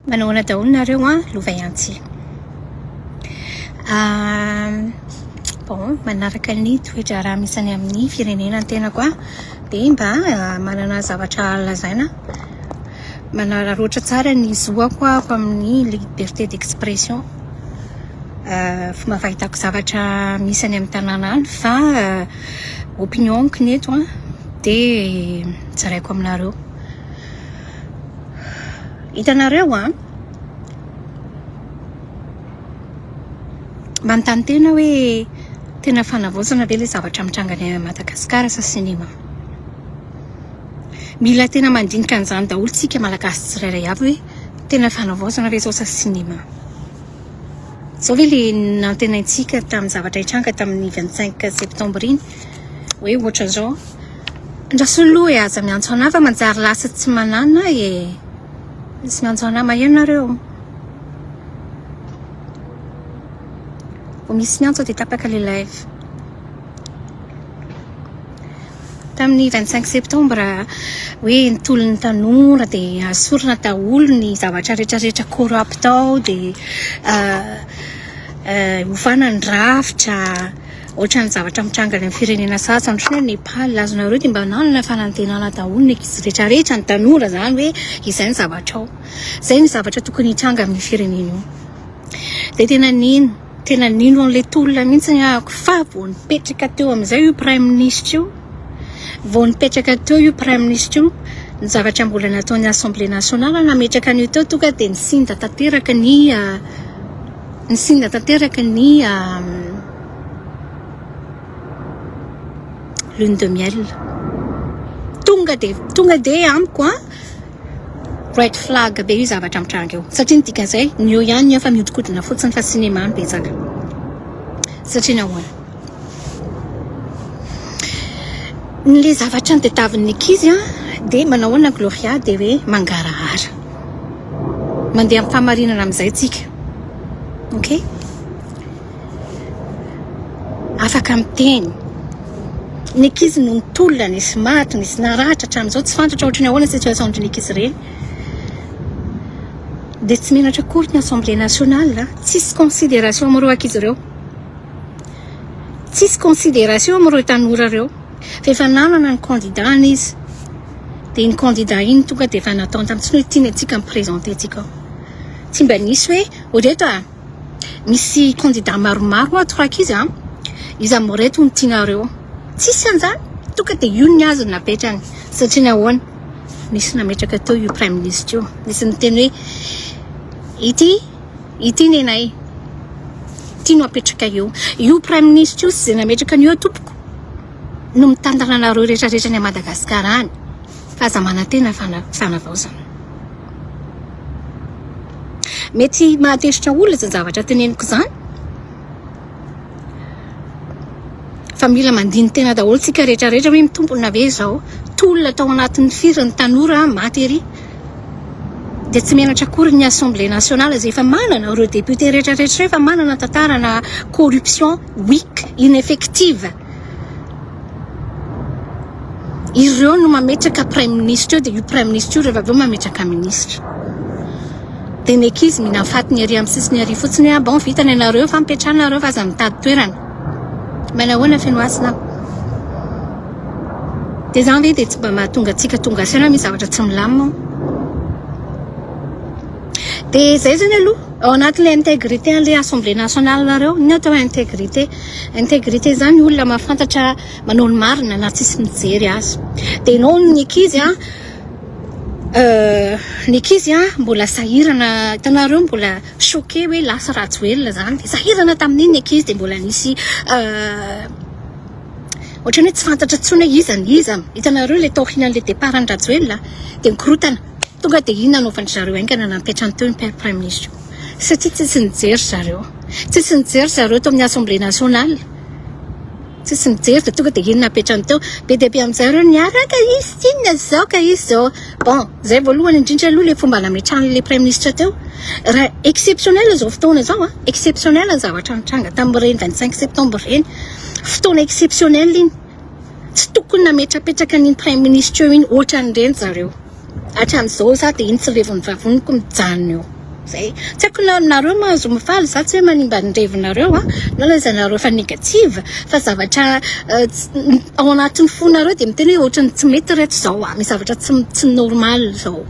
Manahoana daholo nareo an, lova ihany Bon, manaraka ny toe-draharaha misy any amin'ny firenena ny tenako an, dia mba manana zavatra lazaina, manararaotra tsara ny zoako aho amin'ny liberté d'expression, fomba fahitako zavatra misy any amin'ny tanàna any fa opinion-ko ny eto an, dia zaraiko aminareo. Hitanareo an, manontany tena hoe tena fanavaozana ve ilay zavatra mitranga any Madagasikara sa sinema? Mila tena mandinika an'izany daholo tsika Malagasy tsirairay avy hoe tena fanavaozana ve izao sa sinema? Izao ve ilay nantenaintsika tamin'ny zavatra hitranga tamin'ny 25 septembre iny hoe ohatran'izao? Andraso aloha e, aza miantso anah fa manjary lasa tsy manana e. Misy miantso anah maheno nareo? Vao misy miantso dia tapaka le live. Tamin'ny 25 septembre hoe ny tolon'ny tanora dia asorina daholo ny zavatra rehetrarehetra corrupt tao dia ovana ny rafitra. Ohatran'ny zavatra mitranga any amin'ny firenena sasany ohatran'ny hoe Nepal, azonareo dia mba nanana fanantenana daholo ny ankizy rehetra rehetra, ny tanora izany hoe izay ny zavatra ao. Izay ny zavatra tokony hitranga amin'ny firenena io. Dia tena nino, tena nino an'ilay tolona mihitsy ahako fa vao nipetraka teo amin'izay io praiminisitra io, vao nipetraka teo io praiminisitra io, ny zavatra mbola nataon'ny Assemblée nationale nametraka an'io teo tonga dia nisinda tanteraka ny Nisinda tanteraka ny lune de miel. Tonga dia tonga dia amiko an red flag be io zavatra mitranga io. Satria ny dikan'izay ny eo ihany ny eo fa mihodinkodina fotsiny fa cinéma no betsaka. Satria nahoana? Ny le zavatra notadiavin'ny ankizy an dia manao ahoana Gloria dia hoe mangarahara. Mandeha amin'ny fahamarinana amin'izay tsika. Ok? Afaka miteny. Ny ankizy no nitolona, nisy maty, nisy naratra hatramin'izao tsy fantatra ohatry ny ahoana situation ny ankizy ireny. Dia tsy menatra akory ny Assemblée nationale, tsisy considération amin'ireo ankizy ireo. Tsisy considération amin'ireo tanora ireo. Fa efa nanana ny candidat-ny izy. Dia iny candidat iny tonga dia efa nataony tamin'ny tsy hoe tiany antsika mi-présenter antsika ao. Tsy mba nisy hoe o reto a, misy candidat maromaro ato rankizy a, iza amin'ireto no tianareo. Tsisy an'izany, tonga dia io ny azy no napetrany. Satria nahoana? Nisy nametraka teo io praiminisitra io. Nisy niteny hoe ity, ity nenay. Ity no apetraka eo. Io praiminisitra io sy izay nametraka an'io eo tompoko. no mitantana anareo rehetra rehetra any Madagascar any fa aza manantena fanavaozana. Mety mahatezitra olona izany zavatra teneniko izany fa mila mandini-tena daholo tsika rehetra rehetra hoe mitombina ve izao tolona tao anatin'ny firy ny tanora maty ery dia tsy menatra akory ny assemblée nationale izay efa manana ireo député rehetra rehetra ireo efa manana tantarana corruption weak ineffective Ireo no mametraka praiminisitra eo dia io praiminisitra io rehefa avy eo mametraka minisitra. Dia ny ankizy mihinan'ny fatiny ery amin'ny sisiny ery fotsiny hoe ah bon vita ny anareo fa mipetraha nareo fa aza mitady toerana. Manahoana feno hasina. Dia izany ve dia tsy mba mahatonga antsika tonga saina misy zavatra tsy milamina ao. Dia izay izany aloha ao anatin'ilay intégrité an'ilay assemblée nationale nareo. Inona atao hoe intégrité? Intégrité izany olona mahafantatra manao ny marina na tsisy mijery azy. Dia ianao ny ankizy an, ny ankizy an mbola sahirana, hitanareo mbola choqué hoe lasa Rajoelina izany. Dia sahirana tamin'iny ny ankizy dia mbola nisy ohatran'ny hoe tsy fantatra intsony hoe iza ny iza. Hitanareo ilay taorian'ilay départ an'i Rajoelina dia nikorotana. Tonga dia iny nanaovan-dry zareo haingana nampiantrano teo ny Praiminisitra io. Satria tsisy nijery zareo. Tsisy nijery zareo tao amin'ny Assemblée nationale. Tsisy nijery dia tonga dia iny napetrany teo. Be dia be amin'izay ireo niaraka izy tsinona izao ka izy izao. Bon, izay voalohany indrindra aloha ilay fomba nametrahan'ilay Praiminisitra teo. Raha exceptionnel izao fotoana izao an, exceptionnel ny zavatra nitranga tamin'ireny 25 septembre ireny. Fotoana exceptionnel iny. Tsy tokony nametrapetraka an'iny Praiminisitra eo iny ohatran'ireny zareo. Hatramin'izao za dia iny tsy levon'ny vavoniko mijanona eo. Zay. Tsy haiko na nareo mahazo mifaly, za tsy hoe manimba ny revinareo a, na lazainareo fa négative, fa zavatra ao anatin'ny fonareo dia miteny hoe ohatran'ny tsy mety reto zao a, misy zavatra tsy tsy normal zao.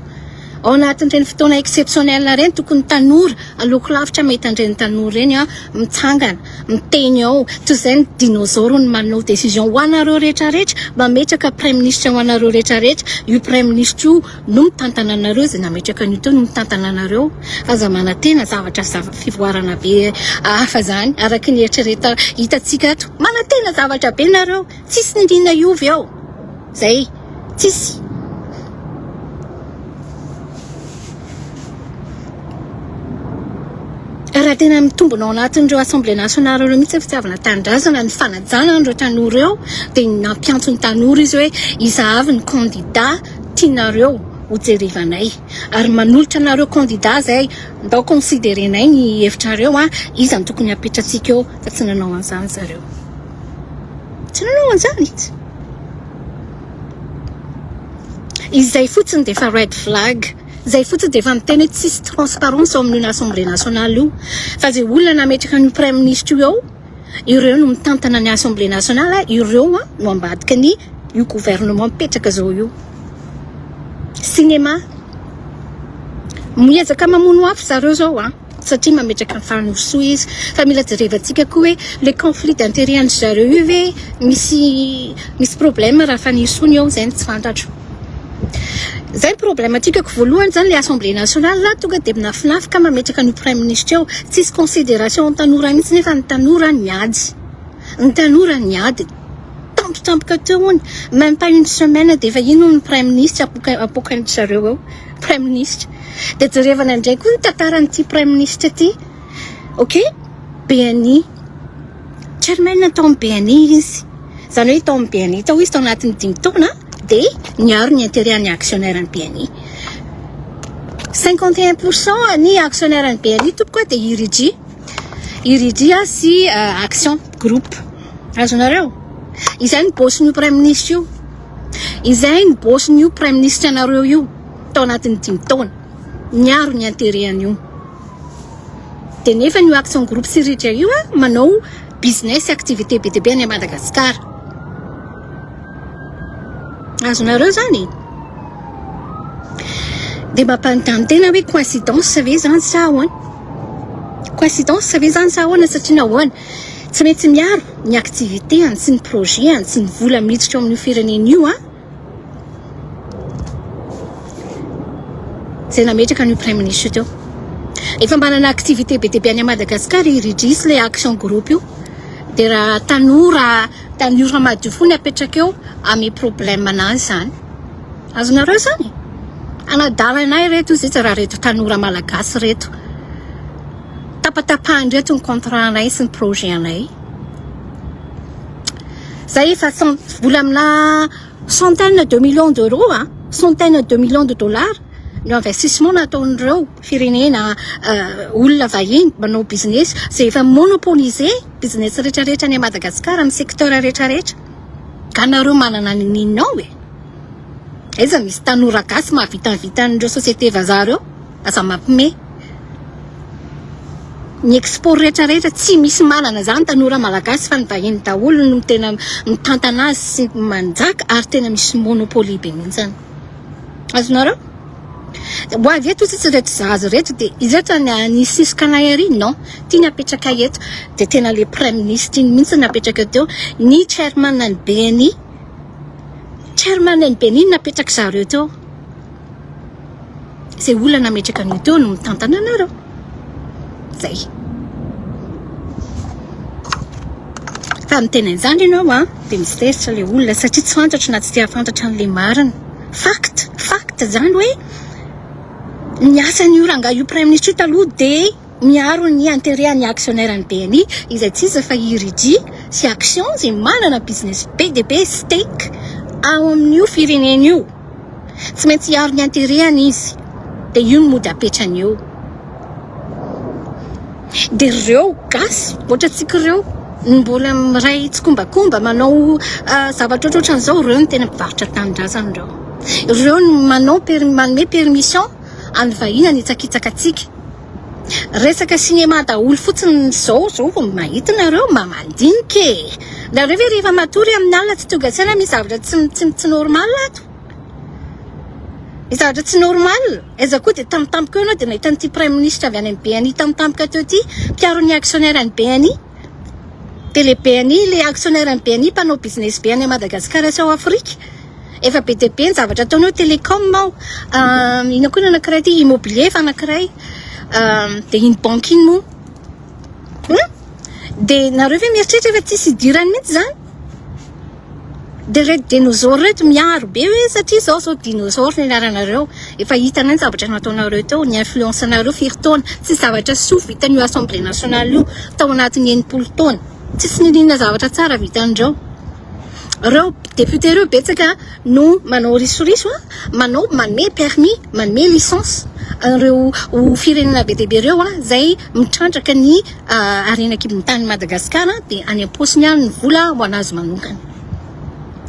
Ao anatin'ireny fotoana exceptionnel ireny tokony tanora, aleoko lavitra mahita an'ireny tanora ireny a, mitsangana, miteny ao, toy izay ny dinosaure no manao décision ho anareo rehetra rehetra, mametraka praiminisitra ho anareo rehetra rehetra, io praiminisitra io no mitantana anareo, izay nametraka an'io teo no mitantana anareo, aza manantena zavatra zava fivoarana be hafa zany, araka ny eritrereta hitantsika ato, manantena zavatra be nareo, tsisy nirina hiova eo, zay, tsisy. Raha tena mitombina ao anatin'ireo Assemblée nationale ireo mihitsy ny fitiavana tanindrazana, ny fanajana an'ireo tanora ireo, dia nampiantso ny tanora izy hoe iza avy ny candidat tianareo ho jerevanay. Ary manolotra anareo candidat izay, ndao considerenay ny hevitrareo an, iza no tokony hapetratsika eo, fa tsy nanao an'izany zareo. Tsy nanao an'izany izy. Izay fotsiny dia efa red flag. Izay fotsiny dia efa miteny hoe tsisy transparence ao amin'io Assemblée nationale io. Fa izay olona nametraka an'io Praiminisitra io eo, ireo no mitantana ny Assemblée nationale, ireo no ambadika ny io gouvernement mipetraka izao io. Cinéma. Miezaka mamono afo zareo izao an. Satria mametraka ny Fanirisoa izy. Fa mila jerevantsika koa hoe le conflit d'intérêt an-dry zareo io ve misy misy problème raha Fanirisoa ny eo, izay no tsy fantatro. Izay ny problematikako voalohany izany le assemblée nationale tonga dia minafinafika mametraka an'io praiminisitra io. Tsisy considération ny tanora mihitsy nefa ny tanora niady. Ny tanora niady tampotampoka teo hono, même pas une semaine dia efa iny hono ny praiminisitra apoka apokan-dry zareo eo. Praiminisitra. Dia jerevana indray koa ny tantaran'ity praiminisitra ity. Ok, BNI. Chairman tao amin'ny BNI izy. Izany hoe tao amin'ny BNI tao izy tao anatin'ny dimy taona dia niaro ny intérêt an'ny actionnaire ny BNI. 51% ny actionnaire ny BNI tompoko dia Iriji. Iriji sy Action Group. Azonareo? Izay ny boss-n'io praiminisitra io. Izay ny boss-n'io praiminisitra anareo io tao anatin'ny dimy taona. Niaro ny intérêt an'io. Dia nefa io Action Group sy Rija io manao business activité be dia be any Madagascar. Azonareo zany? Dia mampanontany tena hoe coïncidence ve zany sa ahoana? Coïncidence ve zany sa ahoana satria nahoana? Tsy maintsy miaro ny activité-ny sy ny projet-ny sy ny vola miditra ao amin'io firenena io an. Izay nametraka an'io praiminisitra io teo. Efa manana activité be dia be any Madagascar i Ridris ilay Action Group io. Dia raha tanora tanora madio fo ny apetraka eo amy problème anazy izany. Azonareo izany? Anadala anay reto izy raha reto tanora malagasy reto. Tapatapahan-dreto ny contrat anay sy ny projet anay. Zay efa vola amina centaine de millions d'euros a, centaine de millions de dollars ny investissement nataon'ireo firenena olona vahiny manao business zay efa monopoliser business rehetrarehetra any Madagascar amin'ny secteur rehetrarehetra. Ka nareo manana ny ninao e. Aiza misy tanora gasy mahavita ny vitan'ireo société vazaha ireo? Aza mampime. Ny export rehetra rehetra tsy misy manana zany tanora malagasy fa ny vahiny daholo no tena mitantana azy sy manjaka ary tena misy monopoly be mihitsy. Azonareo? Ho avy eto tsisy reto zaza reto dia ireto ny nisisika anay ary non tiany apetraka eto dia tena le praiminisitra iny mihitsy napetraka teo ny chairman ny BNI chairman ny BNI napetraka zareo teo. Izay olona nametraka an'io teo no mitantana anareo. Zay. Fa miteny an'izany ianao an, dia misy tezitra ilay olona satria tsy fantatro na tsy te hahafantatra an'ilay marina. Fact, fact izany hoe ny asan'io rangahy io praiminisitra io taloha dia miaro ny intérêt an'ny actionnaire ny BNI izay tsy iza fa i Ridji sy Action izay manana business be dia be stake ao amin'io firenena io. Tsy maintsy hiaro ny intérêt-ny izy. Dia io no mody apetrany eo. Dia ireo gasy ohatrantsika ireo no mbola miray tsikombakomba manao zavatra ohatrohatran'izao, ireo no tena mpivarotra tanindrazana ireo. Ireo no manao manome permission an'ny vahiny hanitsakitsaka antsika. Resaka cinéma daholo fotsiny zao zao vao mahita nareo mba mandinika e! Nareo ve rehefa matory amin'ny alina tsy tonga saina misy zavatra tsy tsy tsy normal ato? Misy zavatra tsy normal. Aiza koa dia tampotampoka eo ianao dia nahita an'ity praiminisitra avy any amin'ny BNI tampotampoka teo ity, mpiaro ny actionnaire ny BNI. Dia le BNI, le actionnaire ny BNI mpanao business be any Madagasikara sy ao Afrika. Efa be dia be ny zavatra ataony ao, télécom ao, inona koa ny anankiray ity, immobilier efa anankiray, dia iny banque iny moa. Hum? Dia nareo ve mieritreritra fa tsisy idirany mihitsy izany? Dia ireto dinosaures ireto miaro be hoe satria izao izao dinosaures ny anaranareo. Efa hitanay ny zavatra nataonareo teo, ny influence nareo firy taona. Tsisy zavatra soa vitan'io assemblée nationale io tao anatin'ny 60 taona. Tsisy niniana zavatra tsara vitan'ireo. Ireo député ireo betsaka no manao risoriso, manao manome permis, manome licence an'ireo firenena be dia be ireo izay mitrandraka ny harena an-kibon'ny tanin'i Madagasikara dia any am-paosiny any ny vola ho an'azy manokana.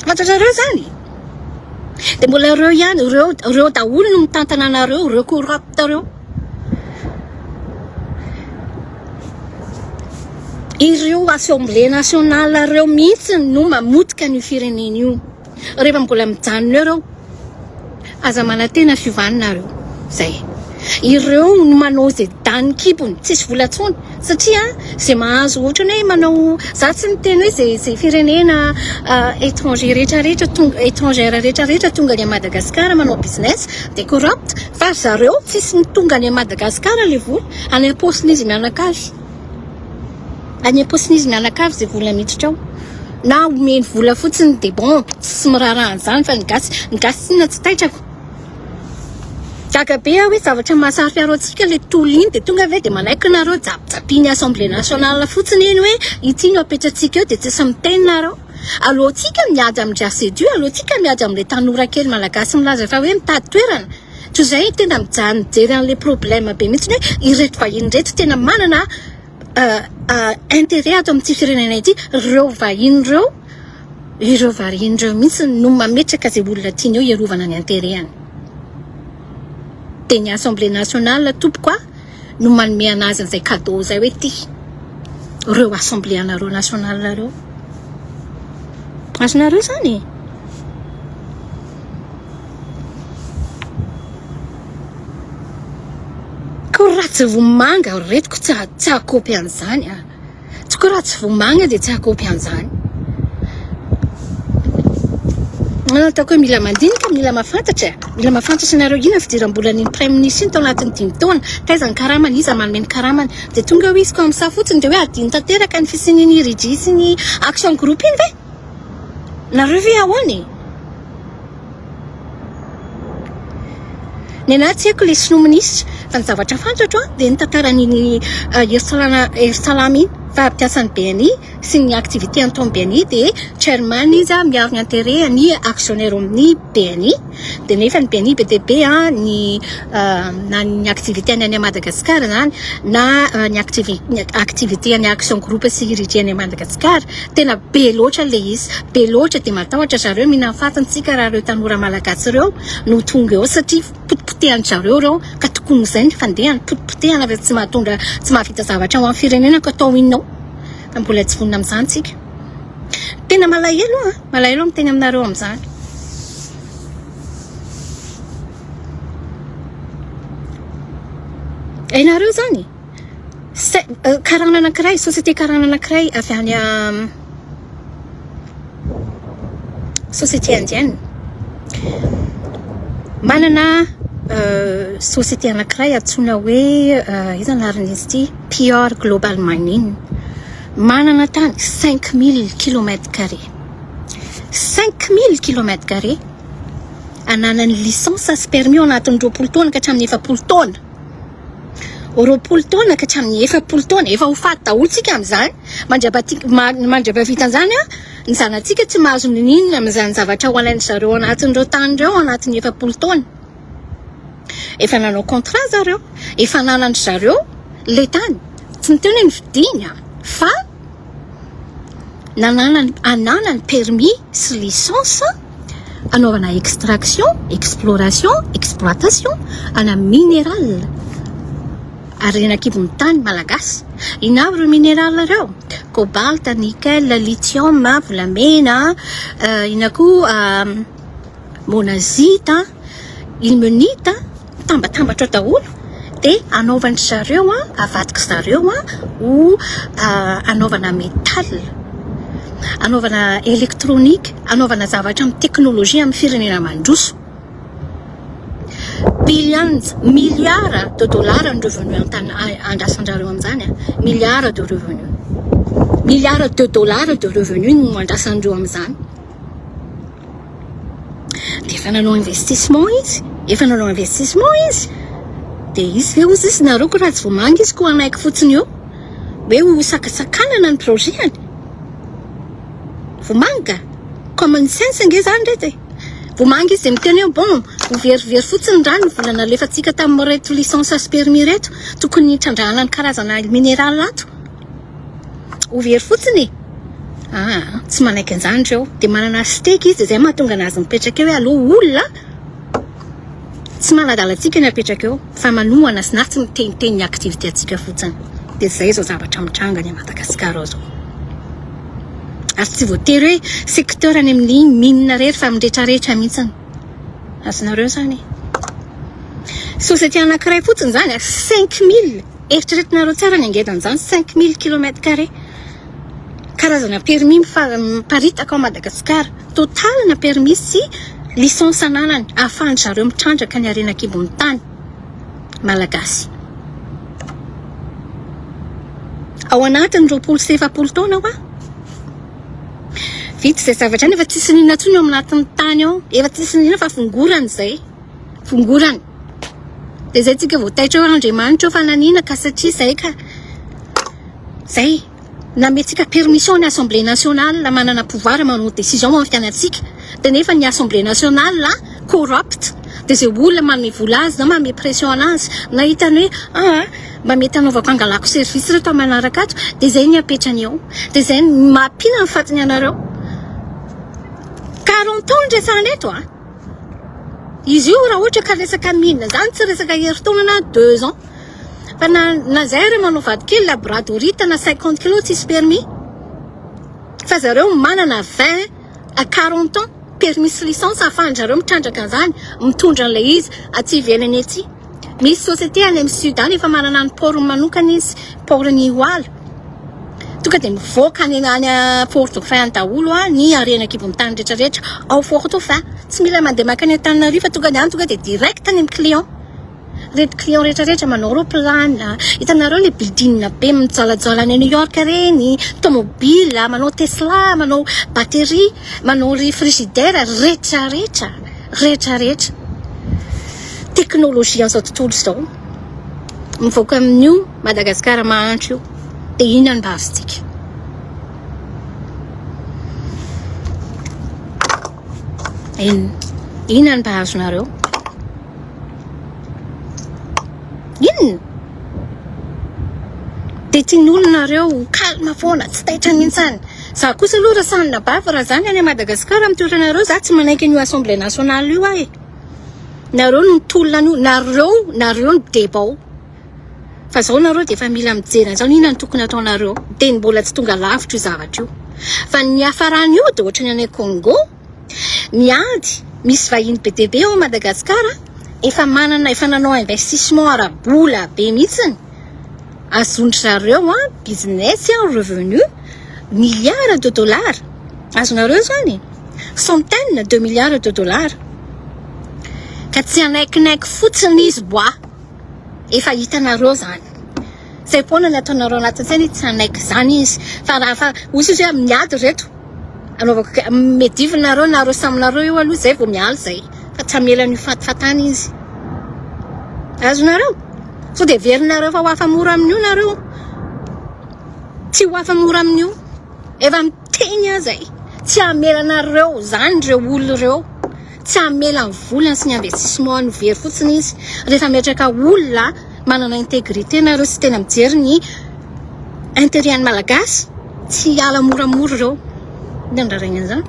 Fantatrareo izany? Dia mbola ireo ihany, ireo, ireo daholo no mitantana anareo, ireo corrupt ireo. Ireo assemblée nationale ireo mihitsy no mamotika an'io firenena io. Rehefa mbola mijanona eo ireo, aza manantena fiovana nareo. Zay. Ireo no manao izay danin'ny kibony, tsisy vola intsony. Satria izay mahazo ohatrany hoe manao, za tsy miteny hoe izay izay firenena étranger rehetra rehetra tonga, étrangère rehetra rehetra tonga any Madagascar manao business dia corrupt, fa ry zareo tsisy ny tonga any Madagascar le vola, any am-paosin'izy mianakavy. Any am-paosin'izy mianakavy izay vola miditra ao. Na omeny vola fotsiny dia bon, tsy miraharaha an'izany fa ny gasy, ny gasy tsinona tsy taitrako. Gaga be aho hoe zavatra mahasaro-piaro antsika ilay tolona iny dia tonga ve dia manaiky nareo japijapin'ny assemblée nationale fotsiny iny hoe ity no apetratsika eo dia tsisy miteny nareo. Aleontsika miady amin-dry ACEDU, aleontsika miady amin'ilay tanora kely malagasy milaza fa hoe mitady toerana. Toy izay tena mijaly mijery an'ilay problème be mihitsy hoe ireto vahiny ireto tena manana intérêt ato amin'ity firenena ity, ireo vahiny ireo, ireo vahiny ireo mihitsy no mametraka izay olona tiany eo hiarovana ny intérêt-ny. Dia ny assemblée nationale tompoko a no manome anazy an'izay cadeau izay hoe ty ireo assemblée anareo nationale ireo. Azonareo izany e? Ko raha tsy vomanga ry reto ko tsy hakopy an'izany a. Tsy ko raha tsy vomanga dia tsy hakopy an'izany. Ataoko hoe mila mandinika, mila mahafantatra e. Mila mahafantatra nareo inona fidiram-bolan'iny praiminisitra iny tao anatin'ny dimy taona. Taiza ny karamany, iza manome ny karamany. Dia tonga eo izy comme ça fotsiny dia hoe adino tanteraka ny fisian'iny Ridji sy ny Action Group iny ve? Nareo ve ahoana e? Ny anah tsy haiko le sinoa minisitra fa ny zavatra fantatro an dia ny tantaran'iny Hery Salama iny fa mpiasan'ny BNI sy ny activité ataon'ny BNI dia chairman izy an miaro ny intérêt ny actionnaire ao amin'ny BNI dia nefa ny BNI be dia be an ny na ny activité any any Madagascar zany na ny activi- ny activité any Action Group sy Ridge any Madagascar tena be loatra le izy be loatra dia matahotra zareo mihinana fatiny tsika raha ireo tanora malagasy ireo no tonga eo satria potipotehan zareo ireo ka tokony izay ny fandehany potipotehana fa tsy mahatondra tsy mahavita zavatra ho an'ny firenena ka atao inona ao fa mbola tsy vonona amin'izany tsika tena malahelo aho malahelo aho miteny aminareo amin'izany hainareo zany karana anankiray société karana anankiray avy any société indienne manana société anankiray antsoina hoe iza anaran'izy ity PR Global Mining manana tany 5000 kilomètre carré 5000 kilomètre carré ananany licence sy permis ao anatin'ny 20 taona ka hatramin'ny 40 taona 20 taona ka hatramin'ny 40 taona efa ho faty daholo tsika amin'izany mandra-pahavita an'izany a ny zanatsika tsy mahazo nininona amin'izany zavatra ho alain-dry zareo anatin'ireo tany ireo ao anatin'ny 40 taona efa nanao contrat zareo efa nanan-dry zareo le tany tsy miteny hoe nividiany a fa nananany ananany permis sy licence anaovana extraction exploration exploitation ana minéral. Harena an-kibon'ny tany malagasy. Inona avy ireo minéral ireo? Cobalt, nickel, lithium, volamena, inona koa monazite, ilmenite, mitambatambatra ao daholo dia anaovan-dry zareo, avadiky zareo ho anaovana métal, anaovana électronique, anaovana zavatra amin'ny teknolojia amin'ny firenena mandroso. Billions, milliards de dollars ny revenu andrasan-drareo amin'izany a. Milliards de revenu. Milliards de dollars de revenu no andrasan-dreo amin'izany. Dia efa nanao investissement izy, efa nanao investissement izy. Dia izy ve ozy izy nareo ko raha tsy vomanga izy ko hanaiky fotsiny eo hoe ho sakasakanana ny projet-ny. Vomanga? Common sense ange zany reto e. Vomanga izy dia miteny hoe bon, ho verivery fotsiny raha ny vola nalefantsika tamin'ireto licence sy permis ireto, tokony hitrandrahana ny karazana minéral ato. Ho very fotsiny e. Ah, tsy manaiky an'izany ireo. Dia manana steak izy, dia izay mahatonga anazy mipetraka eo hoe aleo olona tsy manadala antsika ny apetraka eo fa manohana sy na tsy miteniteny ny activité antsika fotsiny. Dia izay izao zavatra mitranga any Madagasikara ao izao. Ary tsy voatery hoe secteur any amin'ny mine irery fa amin'ny rehetrarehetra mihitsiny. Azonareo izany e. Société anankiray fotsiny izany, 5000 Eritreretinareo tsara ny angedan'izany 5000 kilomètre carré karazana permis miparitaka ao Madagasikara. Total na permis sy licence ananany ahafahan-dry zareo mitrandraka ny harena an-kibon'ny tany malagasy. Ao anatin'ny 40 taona hoa. Vita izay zavatra any efa tsisy n'inona intsony ao anatin'ny tany ao. Efa tsisy n'inona fa fongorana izay. Fongorana. Dia izay tsika vao taitra hoe Andriamanitra eo fa nanina ka satria izay ka. Izay. Nametrika permission ny Assemblée nationale manana pouvoir manao décision amin'ny fiainantsika. Dia nefa ny Assemblée nationale corrupt. Dia izay olona manome vola azy na manome pression anazy na hitany hoe ah mba mety hanaovako hangalako service reto amin'ny manaraka ato dia izay ny apetrany eo. Dia izay ny mampina ny fatiny anareo. 40 ans ny resahana eto a. Izy io raha ohatra ka resaka mine zany tsy resaka herintaona na 2 ans. Fa na na zay ary manao vadikely labradorite na 50 kilos tsisy permis. Fa zareo manana 20 à 40 ans permis sy licence ahafahan-drareo mitrandraka an'izany, mitondra an'ilay izy aty ivelany aty. Misy société any amin'ny sud any efa manana ny port manokana izy, port ny Ihoala. Tonga dia mivoaka any any Fort Dauphin any daholo ny harena an-kibon'ny tany rehetrarehetra ao Fort Dauphin. Tsy mila mandeha mankany Antananarivo fa tonga dia any tonga dia direct any amin'ny client. Reto client rehetrarehetra manao roplana, hitanareo le building be mijalajala any New York reny, tomobile, manao Tesla, manao batterie, manao ry frigidaire, rehetrarehetra, rehetrarehetra. Teknolojia an'izao tontolo izao. Mivoaka amin'io Madagasikara mahantra io. Dia inona no mba azontsika? Inona? Inona no mba azonareo? Inona? Dia tian'ny olona nareo ho calme foana, tsy taitra mihitsy any. Za kosa aloha raha sanina bavy raha zany any Madagasikara amin'ny toeranareo, za tsy manaiky an'io Assemblée nationale io aho e. Nareo no mitolona an'io, nareo, nareo no deba ao. Fa zao nareo dia efa mila mijery an'izao, inona no tokony ataonareo. Dia mbola tsy tonga lavitra io zavatra io. Fa ny niafaran'io dia ohatran'ny any Congo, miady, misy vahiny be dia be ao Madagasikara, efa manana, efa nanao investissement ara-bola be mihitsiny. Azon-dry zareo an, business an, revenu, milliards de dollars. Azonareo izany? Centaine de milliards de dollars. Ka tsy hanaikinaiky fotsiny izy bois. Efa hitanareo izany. Zay foana ny ataonareo anatin'ny saina tsy hanaiky izany izy. Fa raha fa hoy izy hoe miady reto. Anaovako medivy nareo nareo samy nareo io aloha zay vao miala zay. Fa tsy hamela an'io fatifatany izy. Azonareo? Sao dia heverinareo fa ho afa mora amin'io nareo? Tsy ho afa mora amin'io. Efa miteny aho zay. Tsy hamela anareo zany ireo olona ireo. Tsy hamela ny volany sy ny investissement ny very fotsiny izy. Rehefa metraka olona manana intégrité nareo sy tena mijery ny intérêt an'ny Malagasy, tsy hiala moramora ireo. Inona no raraigna an'izany?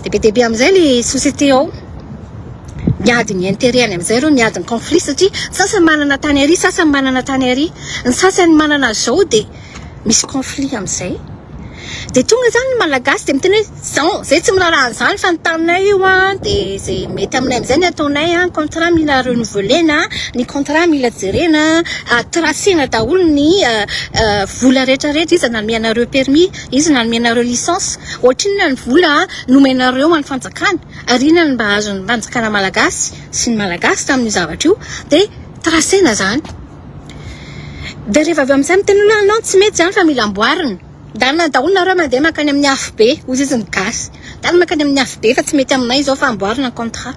Dia be dia be amin'izay le société ao. Miady ny intérêt-ny amin'izay ireo, miady ny conflit satria ny sasany manana tany ary, sasany manana tany ary. Ny sasany manana zao dia misy conflit amin'izay. Dia tonga izany ny Malagasy dia miteny hoe zao, zay tsy miraharaha an'izany fa ny taninay io an, dia izay mety aminay amin'izay ny ataonay an, contrat mila renouveler-na, ny contrat mila jerena, tracena daholo ny vola rehetra rehetra, iza nanome anareo permis, iza nanome anareo licence, ohatrinona ny vola nomenareo an'ny fanjakana, ary inona no mba azon'ny fanjakana malagasy sy ny Malagasy tamin'io zavatra io, dia tracena izany. Dia rehefa avy eo amin'izay miteny olona non tsy mety izany fa mila amboarina. Ndana daholo nareo mandeha mankany amin'ny afobe, hoy izy ny gasy. Ndana mankany amin'ny afobe fa tsy mety aminay izao fa amboarina ny contrat.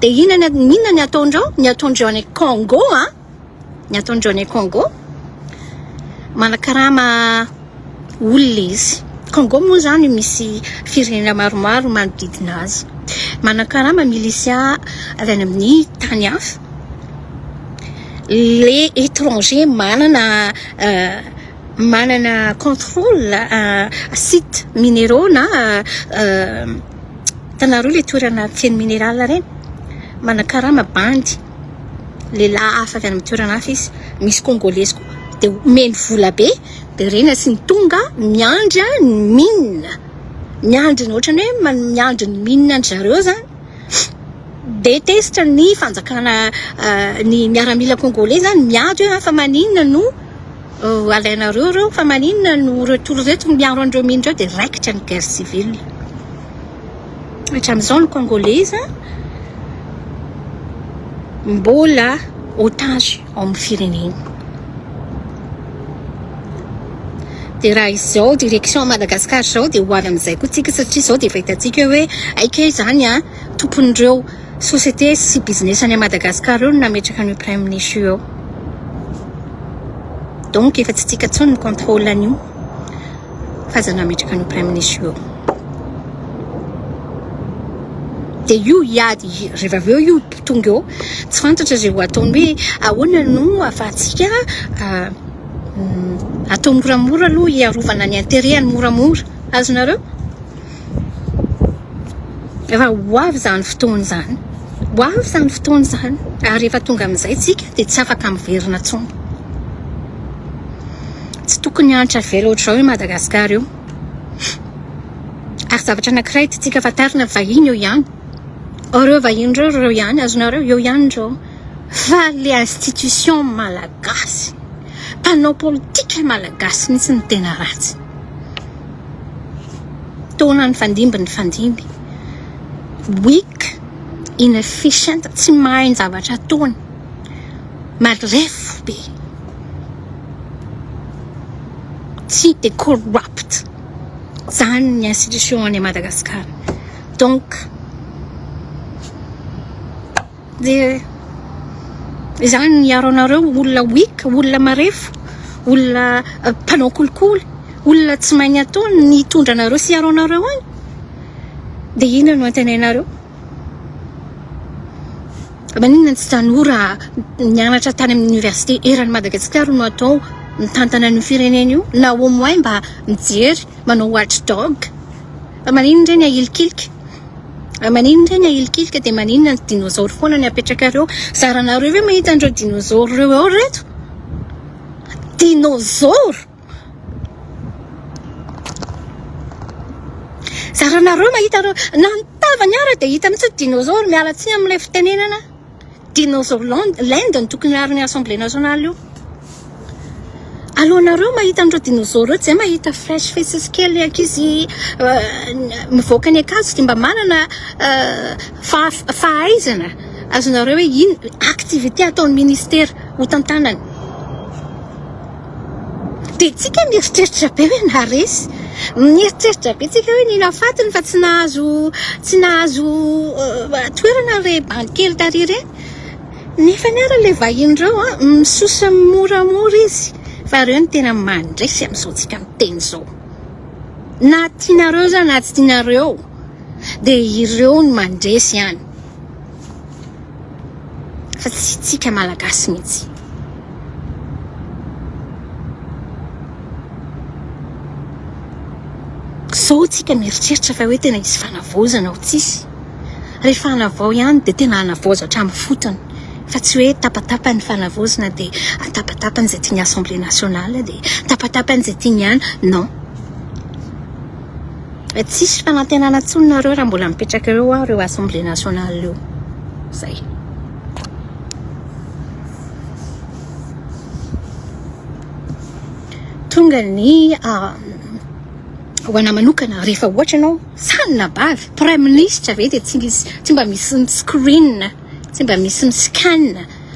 Dia inona ny inona ny ataondreo? Ny ataondreo any Congo an, ny ataondreo any Congo, manakarama olona izy. Congo moa izany misy firenena maromaro manodidina azy. Manakarama milisia avy any amin'ny tany hafa. Le étranger manana manana contrôle site minéraux na hitanareo le toerana feno minéral ireny, manakarama bandy lehilahy hafa avy any amin'ny toerana hafa izy, misy congolais koa dia omeny vola be dia ireny asiany tonga miandry ny mine, miandry ny ohatran'ny hoe miandry ny mine an-dry zareo zany. Dia tezitra ny fanjakana ny miaramila congolais zany miady hoe fa maninona no alainareo ireo, fa maninona no retour reto miaro an'ireo mine ireo dia raikitra ny guerre civile. Hatramin'izao ny congolais mbola otage ao amin'ny firenena. Dia raha izao direction Madagascar izao dia ho avy amin'izay koa tsika satria izao dia efa hitantsika hoe hay kay izany an tompon'ireo société sy business any Madagascar ireo no nametraka an'io prime ministre io eo. Donc efa tsy tsika intsony ny contrôle an'io fa aza nametraka an'io prime ministre io eo. Dia io hiady rehefa avy eo io tonga eo tsy fantatra izay ho ataony hoe ahoana no ahafahantsika atao moramora aloha hiarovana ny intérêt-ny moramora. Azonareo? Efa ho avy izany fotoana izany. Ho avy izany fotoana izany. Ary rehefa tonga amin'izay tsika dia tsy afaka miverina intsony. Tsy tokony hanitra vela ohatr'izao i Madagasikara io. Ary zavatra anankiray tiantsika fantarina, vahiny eo ihany. Ireo vahiny ireo, ireo ihany, azonareo, eo ihany ireo. Fa le institution malagasy, mpanao politika malagasy mihitsy no tena ratsy. Taona nifandimby nifandimby. Weak, inefficient, tsy mahay ny zavatra ataony. Marefo be. Tsy de corrupt. Zany ny institution any Madagascar. Donc, dia izany ny hiaro anareo olona weak, olona marefo, olona mpanao kolikoly, olona tsy mahay ny ataony ny hitondra anareo sy hiaro anareo any. Dia inona no antenainareo? Maninona tsy tanora nianatra tany amin'ny université eran'i Madagasikara no atao mitantana an'io firenena io na au moins mba mijery manao watchdog. Fa maninona ireny ahilikilika? Fa maninona ireny ahilikilika dia maninona ny dinosaure foana ny apetrakareo? Zaranareo ve mahita an'ireo dinosaure ireo eo reto? Dinosaure! Zaranareo mahita ireo na ny tavany ara dia hita mihitsy hoe dinosaure, miala tsiny amin'ilay fitenenana. Dinosaure land, land no tokony hiaro ny Assemblée nationale io. Alohanareo mahita an'ireo dinosaures ireo, tsy mahita fresh faces kely ankizy mivoaka ny akanjo dia mba manana fahaizana azonareo hoe ino activité ataon'ny ministera ho tantanany. Dia tsika mieritreritra be hoe naharesy. Mieritreritra be tsika hoe nila fatiny fa tsy nahazo tsy nahazo toerana re bandy kely tary ireny. Nefa ny ara le vahiny ireo a misosa moramora izy fa ireo no tena mandresy amin'izao tsika miteny izao. Na tianareo za na tsy tianareo dia ireo no mandresy ihany. Fa tsy tsika malagasy mihitsy. Zao tsika mieritreritra fa hoe tena hisy fanavaozana ao tsisy. Rehefa hanavao ihany dia tena hanavaoza hatramin'ny fotony fa tsy hoe tapatapany fanavaozana dia atapatapany izay tian'ny Assemblée nationale dia tapatapany izay tiany ihany. Non. Tsisy fanantenana intsony nareo raha mbola mipetraka eo aho ireo Assemblée nationale io. Zay. Tonga ny ho anà manokana rehefa ohatra ianao sanina bavy praiminisitra ve dia tsy misy tsy mba misy mi-screen tsy mba misy mi-scan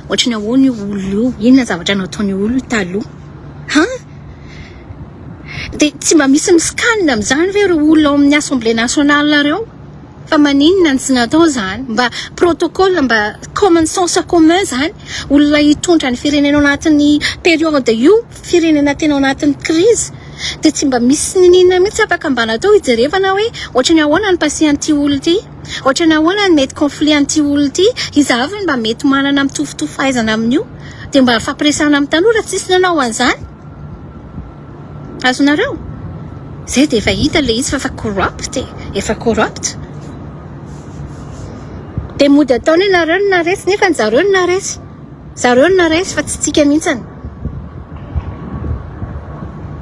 ohatry ny ahoana io olona io inona zavatra nataon'io olona io taloha han dia tsy mba misy mi-scan amin'izany ve ireo olona ao amin'ny assemblée nationale ireo Fa maninona no tsy natao zany? Mba protocole, mba common sens commun zany. Olona hitondra ny firenena ao anatin'ny période io, firenena tena ao anatin'ny crise, dia tsy mba misy niniana mihitsy afaka mba natao hijerevana hoe ohatry ny ahoana ny passé an'ity olona ity, ohatry ny ahoana ny mety conflit an'ity olona ity, iza avy no mba mety manana mitovitovy fahaizana amin'io, dia mba fampiresahana amin'ny tanora, tsisy nanao an'izany. Azonareo? Zay dia efa hita ilay izy fa efa corrupt e, efa corrupt. Dia mody ataony hoe nareo no naharesy nefa ny zareo no naharesy. Zareo no naharesy fa tsy tsika mihitsiny.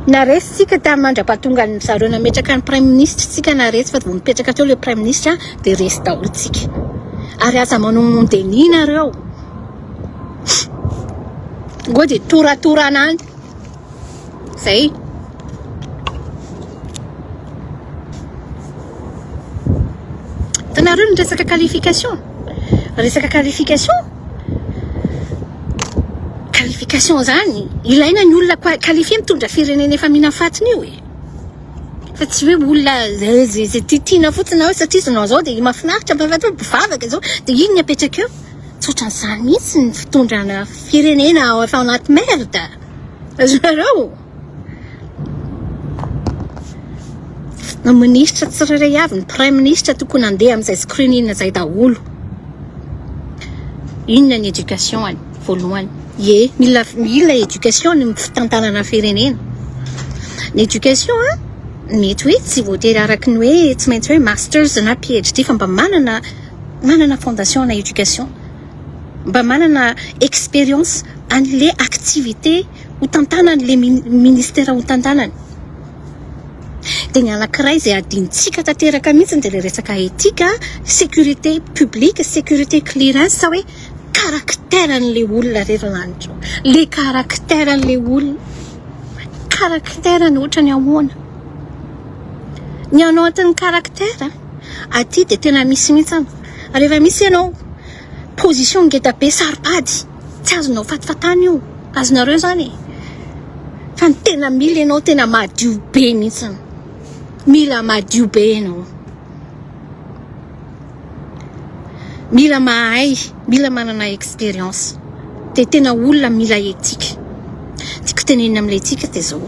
Naharesy tsika tamin'ny mandra-pahatonga ny zareo nametraka ny praiminisitra tsika naharesy fa vao nipetraka teo ilay praiminisitra dia resy daholo tsika. Ary aza manao mon déni nareo. Ngo dia toratorana any. Zay. Hitanareo ny resaka qualification? Resaka qualification? Qualification zany, ilaina ny olona qualifié mitondra firenena efa mihinan'ny fatiny io e. Fa tsy hoe olona zay zay tiatiana fotsiny hoe satria izy nanao zao dia mahafinaritra, mpivavaka zao, dia iny ny apetraka eo. Tsy ohatran'izany mihitsy ny fitondrana firenena efa ao anaty merde. Azonareo? Ny minisitra tsirairay avy, ny praiminisitra tokony handeha amin'izay screening izay daholo. Inona ny éducation any voalohany? Ie, mila mila éducation ny fitantanana firenena. Ny éducation an, mety hoe tsy voatery araka ny hoe tsy maintsy hoe masters na PhD fa mba manana manana fondation na éducation, mba manana expérience an'le activité ho tantanany, le ministère ho tantanany. Dia ny anankiray izay adinontsika tanteraka mihitsy dia le resaka éthique, sécurité publique, sécurité clearance hoe caractère an'le olona ry lanitra ô, le caractère an'le olona, caractère-ny ohatran'ny ahoana? Ny ao anatin'ny caractère aty dia tena misy mihitsy an, rehefa misy ianao position ngeda be saro-pady tsy azonao fatifatana io, azonareo izany e, fa ny tena mila ianao tena madio be mihitsy, mila madio be ianao. Mila mahay, mila manana expérience. Dia tena olona mila éthique. Tiako tenenina amin'ilay éthique dia izao.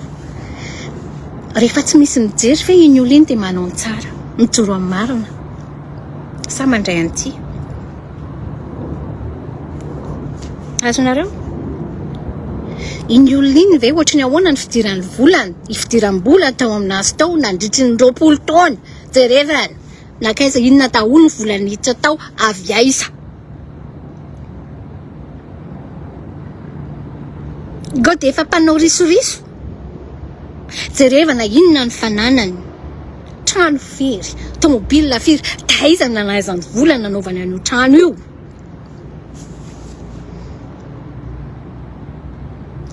Rehefa tsy misy mijery ve iny olona iny dia manao ny tsara, mijoro amin'ny marina. Sa mandray an'ity? Azonareo? Iny olona iny ve ohatry ny ahoana ny fidiran'ny volany, ny fidiram-bola tao aminazy tao nandritry ny 20 taona? Jerevana. Nankaiza inona daholo ny vola niditra tao avy aiza? God efa mpanao risoriso. Jerevana inona ny fananany. Trano firy, tomobile firy, taiza no nanaizany vola nanaovany an'io trano io?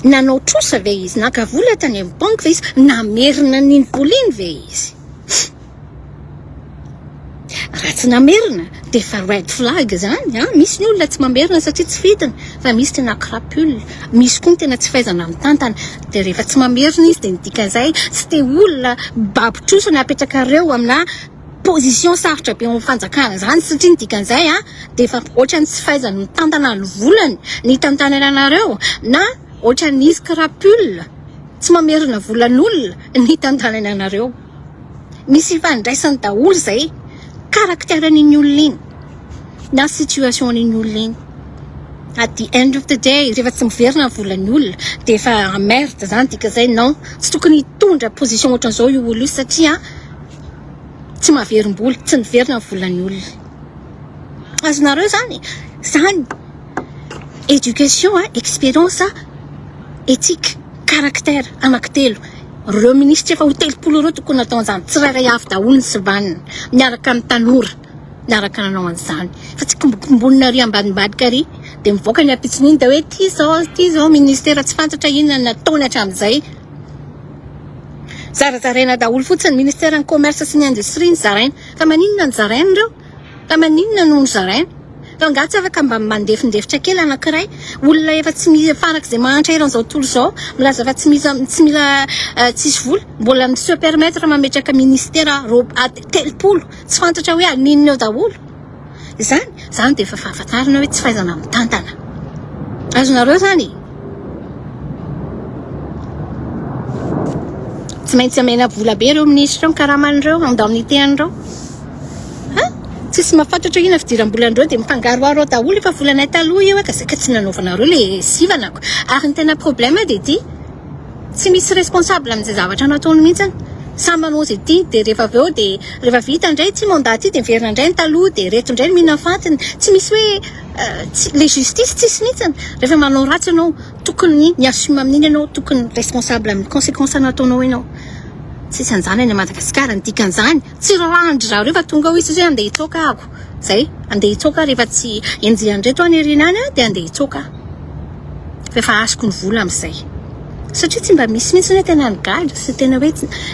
Nanao trosa ve izy? Naka vola tany amin'ny banky ve izy? Namerina an'iny vola iny ve izy? Raha tsy namerina dia efa red flag izany an! Misy ny olona tsy mamerina satria tsy fidiny fa misy tena crapule, misy koa ny tena tsy fahaizana mitantana dia rehefa tsy mamerina izy dia ny dikan'izay tsy te olona babo trosa no apetrakareo amina position sarotra be ao amin'ny fanjakana izany satria ny dikan'izay an dia efa ohatran'ny tsy fahaizany mitantana ny volany ny hitantanana anareo na ohatran'ny izy crapule tsy mamerina volan'olona ny hitantanany anareo. Misy ifandraisany daholo izay caractère an'iny olona iny na situation an'iny olona iny. At the end of the day, rehefa tsy miverina ny volan'ny olona dia efa en merde zany dikan'izay non. Tsy tokony hitondra position ohatran'izao io olona io satria tsy mahaverim-bola, tsy miverina ny volan'ny olona. Azonareo zany? Zany éducation, expérience, éthique, caractère anankitelo. Ireo minisitra efa ho 30 ireo tokony natao an'izany. Tsirairay avy daholo ny sivanina miaraka amin'ny tanora miaraka nanao an'izany. Fa tsy kombokombonina ary ambadimbadika ary dia mivoaka ny ampitson'iny dia hoe ty zao, ty zao ministera tsy fantatra inona no nataony hatramin'izay. Zarazaraina daholo fotsiny ministeran'ny commerce sy ny industrie ny zaraina. Fa maninona no zaraina ireo? Fa maninona no nozaraina? Fa angaha tsy afaka mba mandefindefitra kely anankiray? Olona efa tsy misy farak'izay mahantra eran'izao tontolo izao, milaza fa tsy misy tsy mila tsisy vola, mbola mi se permettre mametraka ministera 30 tsy fantatra hoe aninona eo daholo. Izany, izany dia efa fahafantarana hoe tsy fahaizana mitantana. Azonareo izany? Tsy maintsy amena vola be ireo minisitra ireo, ny karaman'ireo, indemnité an'ireo. Ha? Tsisy mahafantatra inona fidiram-bolan'ireo dia mifangaroharo ao daholo efa volanay taloha io ka saika tsy nanaovanareo le sivana ko. Ary ny tena problème dia ity, tsy misy responsable amin'izay zavatra nataony mihitsy. Samy manao izay tiany dia rehefa avy eo dia rehefa vita indray ity mandat ity dia miverina indray ny taloha dia ireto indray no mihinana fatiny. Tsy misy hoe tsy le justice tsisy mihitsy. Rehefa manao ratsy ianao tokony mi-assume amin'iny ianao, tokony responsable amin'ny consequence nataonao ianao. Tsisy an'izany any Madagasikara ny dikan'izany. Tsy rarahan-dry zareo fa tonga ao izy hoe andeha hitsoaka aho. Zay, andeha hitsoaka aho rehefa tsy enjehan-dreto any aoriana any dia andeha hitsoaka aho. Fa efa azoko ny vola amin'izay. Satria tsy mba misy mihitsy hoe tena nigadra sy tena hoe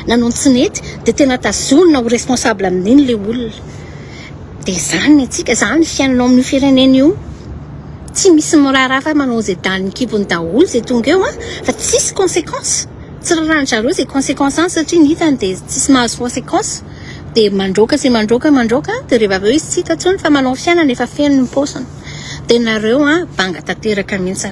nanao ny tsy nety dia tena tazonina ho responsable amin'iny ilay olona. Dia izany ny antsika, izany ny fiainana ao amin'io firenena io. Tsy misy miraharaha fa manao izay danin'ny kibony daholo izay tonga eo fa tsisy conséquence. Tsy rarahan-dry zareo izay consequence any satria ny hitany dia tsisy mahazo consequence dia mandroaka sy mandroaka mandroaka dia rehefa avy eo izy tsy hita intsony fa manao fiainana efa feno ny paosiny dia nareo an banga tanteraka mihitsy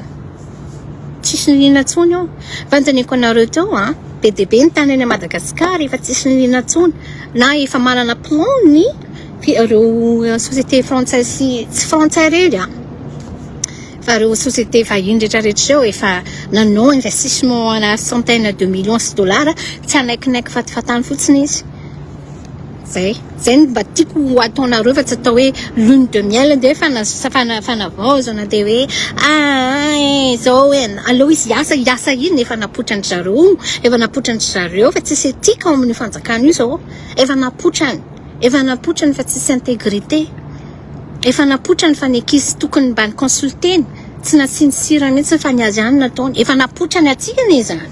tsisy niniana intsony eo fa noteneniko anareo teo an be dia be ny tany any Madagascar efa tsisy niniana intsony na efa manana plan ny ireo société frantsay sy tsy frantsay irery an Fa ireo société vahiny rehetra rehetra ireo efa nanao investissement ana centaine de millions sy dollars tsy hanaikinaiky fatifatany fotsiny izy. Zay, zay no mba tiako ho ataonareo fa tsy atao hoe lune de miel dia hoe fanavaozana dia hoe ah eh zao hoe aleo izy hiasa, hiasa inona efa napotran-dry zareo, efa napotran-dry zareo fa tsisy éthique ao amin'io fanjakana io zao, efa napotrany, efa napotrany fa tsisy intégrité. Efa napotrany fa ny ankizy tokony mba ni-consulter-ny, tsy nasiany sira mihitsy fa ny azy ihany no nataony. Efa napotrany aty anie izany.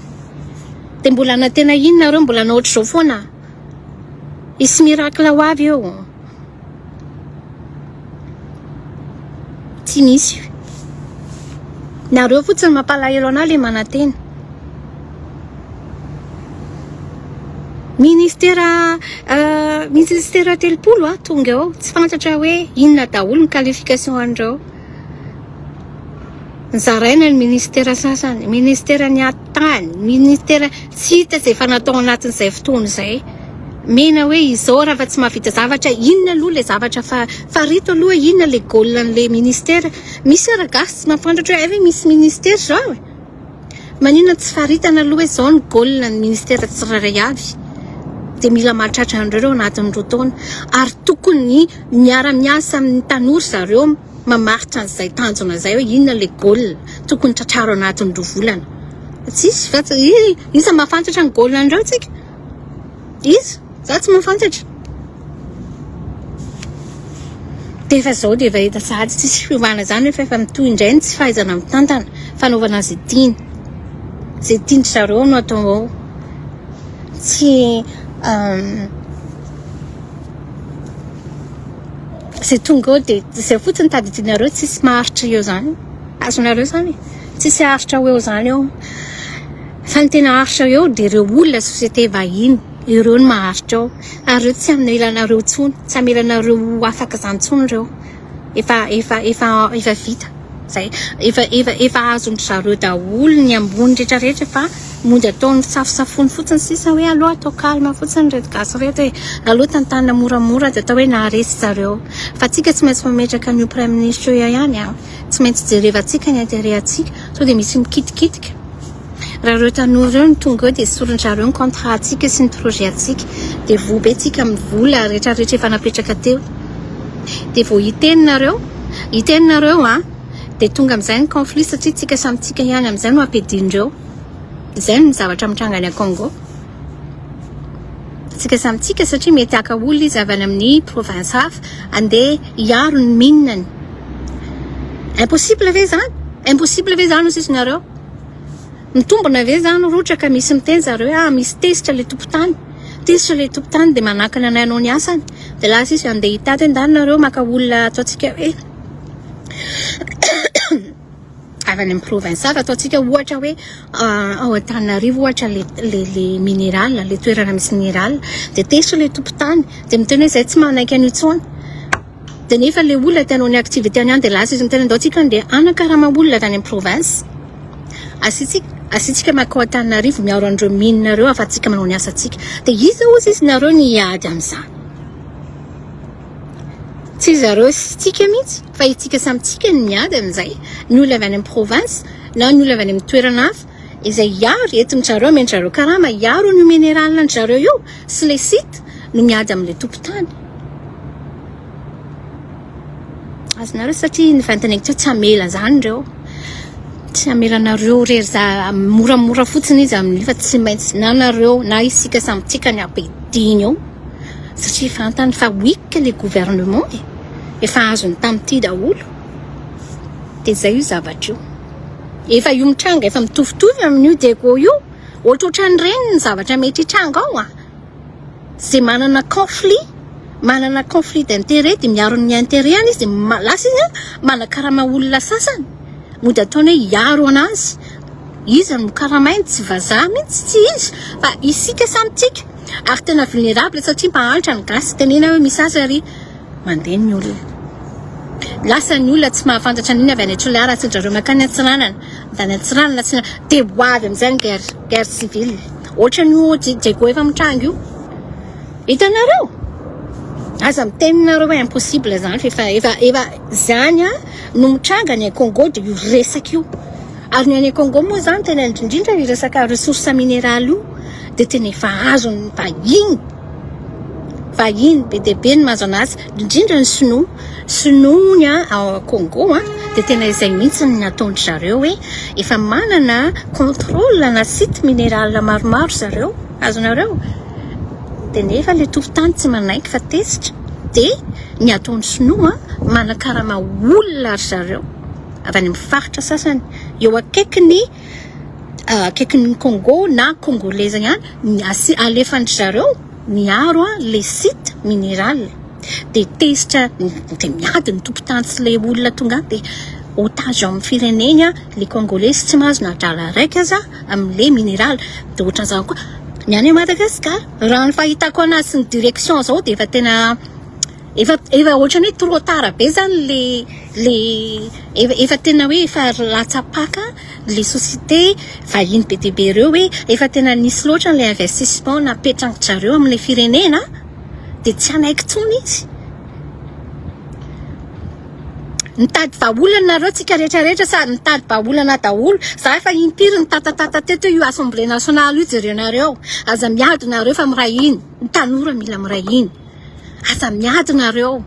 Dia mbola hanantena inona nareo mbola hanao ohatr'izao foana? Hisy miracle ho avy eo. Tsy misy. Nareo fotsiny mampalahelo anah le manantena. Ministera ministera 30 a tonga eo tsy fantatra hoe inona daholo ny qualification an'ireo. Nizaraina ny ministera sasany, ministera ny atany, ministera tsy hita izay efa natao anatin'izay fotoana izay. Mena hoe izao raha fa tsy mahavita zavatra inona aloha ilay zavatra fa farito aloha inona ilay goal an'ilay ministera. Misy ara gasy tsy mahafantatra hoe hay ve misy ministera izao e. Maninona tsy faritana aloha hoe izao ny goal ny ministera tsirairay avy dia mila mahatratra an'ireo ireo anatin'ny 2 taona ary tokony miara-miasa amin'ny tanora zareo mamaritra an'izay tanjona izay hoe inona ilay goal tokony tratraro anatin'ny 2 volana. Tsisy fa iza mahafantatra ny goal an'ireo tsika? Iza? Za tsy mahafantatra. Dia efa izao dia efa hita sahady tsisy fiovana izany fa efa mitohy indray ny tsy fahaizana mitantana, fanaovana izay tiany. Izay tian-dry zareo no atao ao. Tsy izay tonga eo dia izay fotsiny tadidinareo tsisy maharitra eo izany. Azonareo izany e? Tsisy haharitra ho eo izany eo. Fa ny tena haharitra eo dia ireo olona société vahiny. Ireo no maharitra ao. Ary ireo tsy hamela anareo intsony. Tsy hamela anareo ho afaka izany intsony ireo. Efa, efa, efa, efa vita. Zay. Efa, efa, efa azon-dry zareo daholo ny ambony rehetra rehetra fa mody ataony safosafony fotsiny sisa hoe aleo atao calme fotsiny ireto gasy ireto e. Aleo tantanina moramora dia atao hoe naharesy zareo. Fa tsika tsy maintsy mametraka an'io praiminisitra io ihany an. Tsy maintsy jerevantsika ny intérêt antsika. Sao dia misy mikitikitika. Raha ireo tanora ireo no tonga eo dia esorin-dry zareo ny contrat antsika sy ny projet antsika. Dia voa be tsika amin'ny vola rehetra rehetra efa napetraka teo. Dia vao hiteny nareo, hiteny nareo an, dia tonga amin'izay ny conflit satria tsika samy tsika ihany amin'izay no ampiadian-dreo. Izay no zavatra mitranga any Congo. Tsika samy tsika satria mety haka olona izy avy any amin'ny province hafa andeha hiaro ny mine-ny. Impossible ve izany? Impossible ve izany hoy nareo? Mitombina ve izany rotra ka misy miteny zareo hoe ah misy tezitra le tompon-tany, tezitra le tompon-tany dia manakana anay hanao ny asany, dia lasa izy andeha hitady hoe ndany nareo maka olona ataontsika hoe avy any amin'ny province hafa ataontsika ohatra hoe ao Antananarivo ohatra le le le minéral le toerana misy minéral dia tezitra le tompon-tany dia miteny hoe zay tsy manaiky an'io intsony. Dia nefa le olona te hanao ny activité any dia lasa izy miteny andao tsika andeha hanakarama olona avy any amin'ny province. Asiantsika asiantsika makao Antananarivo miaro an'ireo mine ireo afahantsika manao ny asantsika. Dia iza ozy izy nareo ny hiady amin'izany? Tsy zareo sy tsika mihitsy fa itsika samy tsika ny miady amin'izay. Ny olona avy any amin'ny province na ny olona avy any amin'ny toerana hafa izay hiaro entin-dry zareo omen-dry zareo karama hiaro an'io minéral an-dry zareo io sy le site no miady amin'ilay tompon-tany. Azonareo satria ny vantaniko teo tsy hamela an'izany ireo. Tsy hamela anareo rery za moramora fotsiny izy amin'io fa tsy maintsy na nareo na isika samy tsika ny ampidiny eo. Satria fantany fa weak le gouvernement e. Efa azony tamin'ity daholo. Dia izay io zavatra io. Efa io mitranga efa mitovitovy amin'io Diego io. Ohatrohatran'ireny ny zavatra mety hitranga ao a. Izay manana conflit, manana conflit d'intérêt dia miaro ny intérêt-ny izy dia lasa izy manakarama olona sasany. Mody ataony hoe hiaro anazy. Iza no karamainy? Tsy vazaha mihitsy, tsy izy fa isika samy tsika. Ary tena vulnérable satria mahantra ny gasy. Tenena hoe misy asa ary mandeha ny olona. Lasa ny olona tsy mahafantatra an'iny avy any Toliara tsy zareo mankany Antsiranana. Avy any Antsiranana tsy dia ho avy amin'izay ny guerre, guerre civile. Ohatran'io Diego efa mitranga io. Hitanareo? Aza miteny nareo hoe impossible zany fa efa efa efa zany a no mitranga any Congo dia io resaka io. Ary ny any Congo moa zany tena indrindra io resaka ressource minérale io dia tena efa azon'ny vahiny. Vahiny be dia be no mahazo anazy, indrindra ny sinoa. Sinoa ny ao Congo a dia tena izay mihitsy ny nataon-dry zareo hoe efa manana contrôle na site minéral maromaro zareo. Azonareo? Dia nefa ilay tompon-tany tsy manaiky fa tezitra. Dia ny ataon'ny sinoa manakarama olona ry zareo avy any amin'ny faritra sasany eo akaikin'ny akaikin'ny Congo na congolais ihany ny asi- alefan-dry zareo miaro le site minéral. Dia tezitra dia miady ny tompon-tany sy ilay olona tonga any dia otage ao amin'ny fireneny le congolais tsy mahazo na drala raika aza amin'ilay minéral. Dia ohatran'izany koa ny any Madagascar. Raha ny fahitako anazy sy ny direction zao dia efa tena efa efa ohatran'ny hoe trop tard be zany le le efa efa tena hoe efa latsa-paka le société vahiny be dia be ireo hoe efa tena nisy loatra le investissement napetran-dry zareo amin'ilay firenena dia tsy hanaiky intsony izy. Mitady vahaolana nareo tsika rehetra rehetra sa mitady vahaolana daholo. Za efa impiry nitatatata teto io assemblée nationale io jerenareo. Aza miady nareo fa miray hina. Ny tanora mila miray hina. Aza miady nareo.